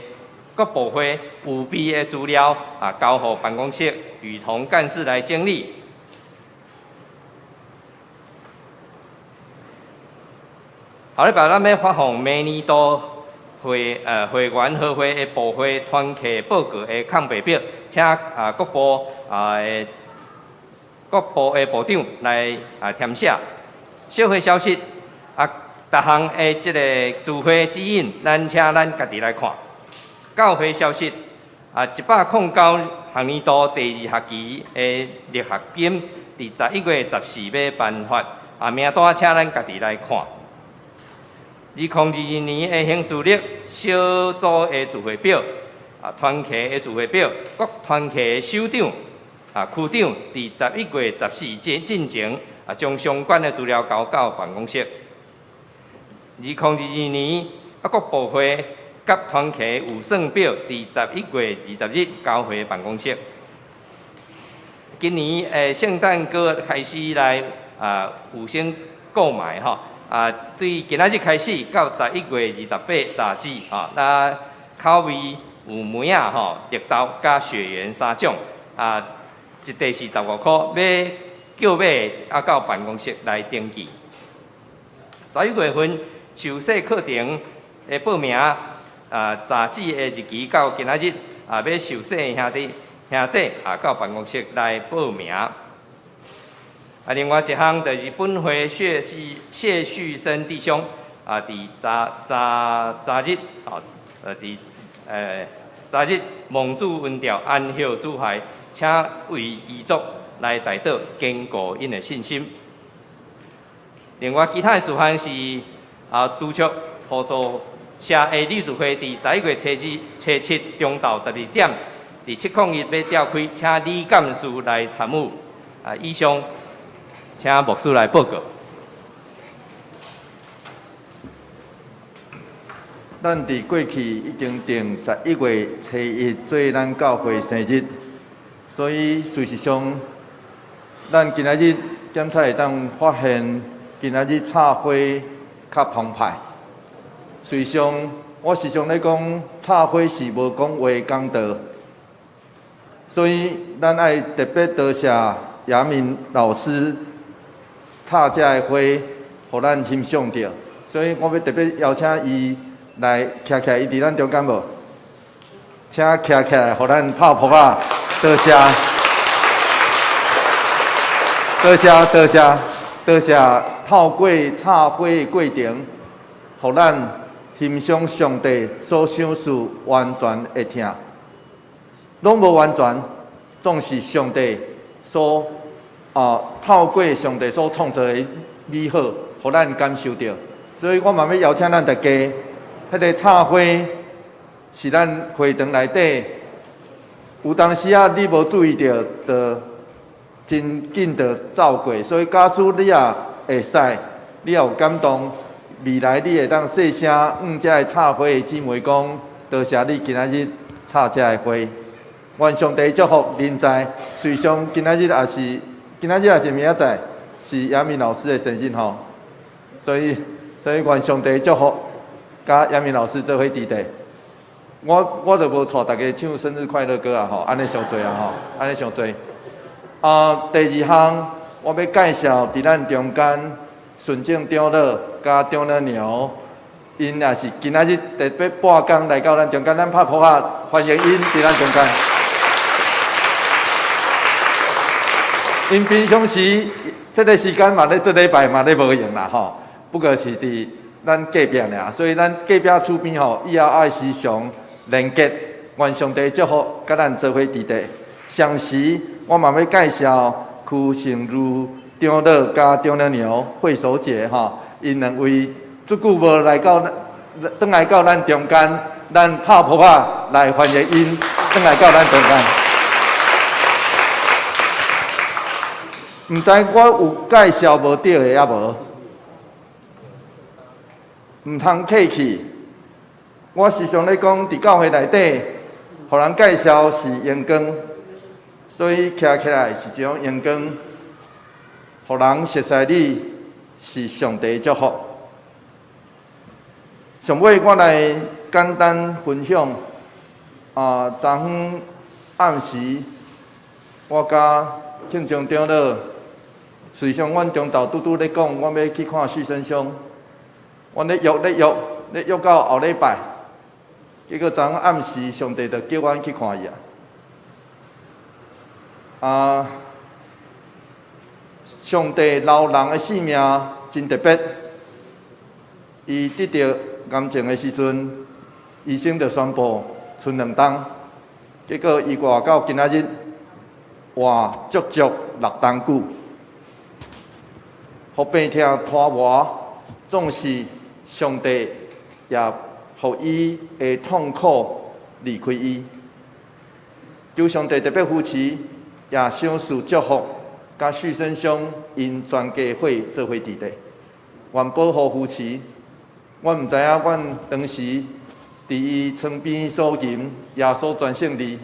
各部會有備的資料啊，交予辦公室雨桐幹事來整理。後禮拜咱欲發放明年度會會員和會的部會團契報告的空白表，請啊各部啊各部的部長來啊填寫。小會消息啊，逐項的這个聚會指引，咱請咱家己來看。教會消息啊，109學年度第二學期的入學金，佇11月14欲頒發啊，名單請咱家己來看。2022年的行事曆小組的聚會表啊，團契的聚會表，各團契的首長啊、區長，佇11月14進進前啊，將相關的資料交到辦公室。2022年啊，各部會佮團契預算表，佇11月20日交回辦公室。今年的聖誕歌開始來啊預先購買吼。啊，對今仔日開始到11月28截止，吼，那口味有梅仔吼、綠豆佮雪圓三種，啊，一袋是15箍，欲叫買啊到辦公室來登記。11月份受洗課程的報名啊，截止的日期到今仔日，啊，欲受洗的兄弟兄姐啊，到辦公室來報名。啊，另外一項就是本會謝旭謝旭升弟兄啊，佇昨昨昨日哦，佇昨日蒙主恩召安息主懷，請為遺族來代禱，堅固𪜶的信心。另外，其他的事項是啊，督促互助社的理事會佇11月初七初七中晝12點，佇701欲召開，請李幹事來參與。啊，以上。請牧師來報告。咱佇過去已經定11月初一做咱教會生日，所以事實上，咱今仔日檢查會當發現，今仔日插花較澎湃。事實上，我時常咧講，插花是無講話講道，所以咱愛特別多謝楊敏老師插這个花，予咱欣賞著。所以我欲特別邀請伊來徛起來，伊佇咱中間無？請徛起來，予咱拍噗仔，多謝，多謝，多謝，多謝。透過插花的過程，予咱欣賞上帝所賞賜完全的疼，攏無完全，總是上帝所透過上帝所創造的美好，予咱感受著。所以我嘛欲邀請咱大家，彼个插花是咱會堂內底，有當時仔你無注意著，就真緊就走過。所以假使你也會使，你也有感動，未來你會當細聲向這个插花的姊妹講，多謝你今仔日插這个花。願上帝祝福臨在。隨上今仔日也是明仔載，是雅敏老師的生日吼，所以願上帝祝福，佮雅敏老師做伙佇咧。我就無帶大家唱生日快樂歌啊吼，按呢傷濟啊吼，按呢傷濟。第二項我欲介紹佇咱中間純正長老佮長老娘，𪜶也是今仔日特別半工來到咱中間，咱拍噗仔歡迎𪜶佇咱中間。𪜶平常時這个時間嘛咧做禮拜嘛咧無閒啦吼，不過是佇咱隔壁爾，所以咱隔壁厝邊吼，以後愛時常連結，願上帝祝福，佮咱做伙佇咧。同時，我嘛欲介紹邱成如長老佮長老娘惠手姐吼，𪜶兩位足久無來到咱，轉來到咱中間，咱拍噗仔來歡迎𪜶轉來到咱中間。毋知我有介紹無對的抑無？毋通客氣。我時常咧講，佇教會內底，予人介紹是榮光，所以徛起來是一種榮光，予人熟似你是上帝祝福。上尾我來簡單分享，昨昏暗時，我佮慶中長老，隨上阮中晝拄拄咧講，阮欲去看許生兄，阮咧約咧約咧約到後禮拜，結果昨昏暗時上帝就叫阮去看伊啊。上帝留人的性命真特別，伊得著癌症的時陣，醫生就宣布賰2冬，結果伊活到今仔日，活足足6冬久。予病痛拖磨，總是上帝也予伊的痛苦離開伊。求上帝特別扶持，也賞賜祝福，佮許生兄𪜶全家伙做伙佇咧。願保護扶持。阮毋知影，阮當時佇伊床邊所吟耶穌全勝利。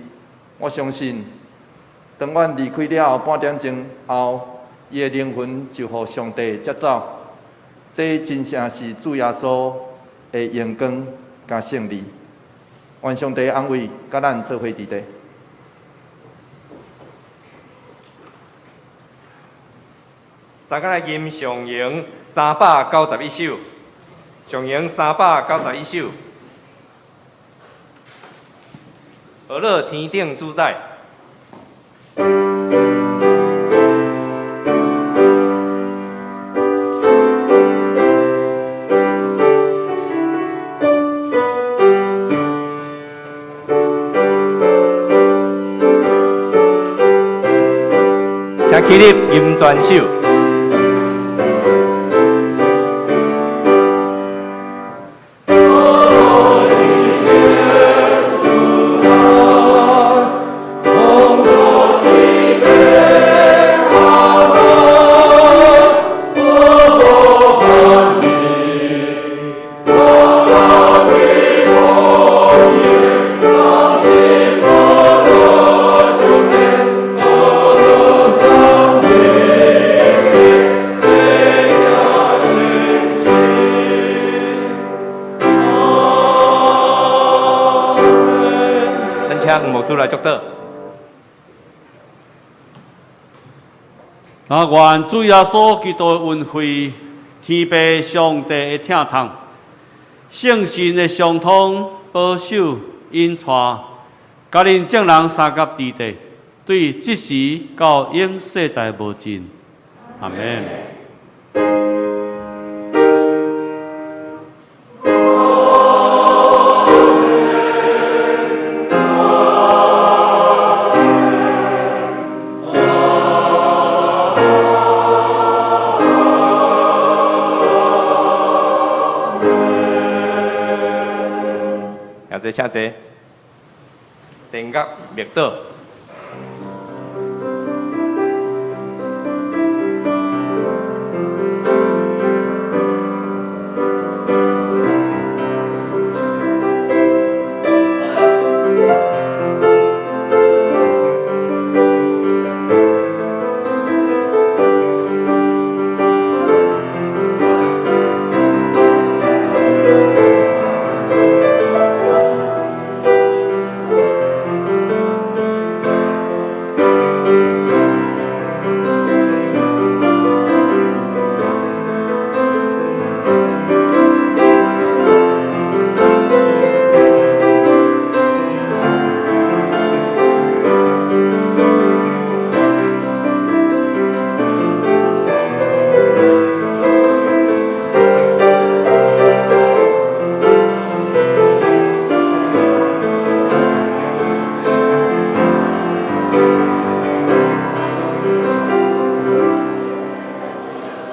我相信，當阮離開了後半點鐘後，伊的靈魂就予上帝接走。這真正是主耶穌的榮光佮勝利。願上帝安慰，佮咱做伙佇咧。三个來吟上詠391首，上詠391首。呵咾天頂主宰。請起立吟全首。請黃牧師來祝禱。啊，願主耶穌基督的恩惠、天父上帝的疼痛、聖神的相通、保守、引帶，佮恁眾人相佮佇底，對這時到永世代無盡。阿們。兄弟請坐，殿樂默禱。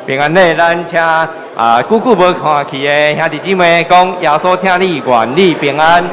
平安禮，咱請啊久久無看去的兄弟姊妹講，耶穌疼你，願你平安。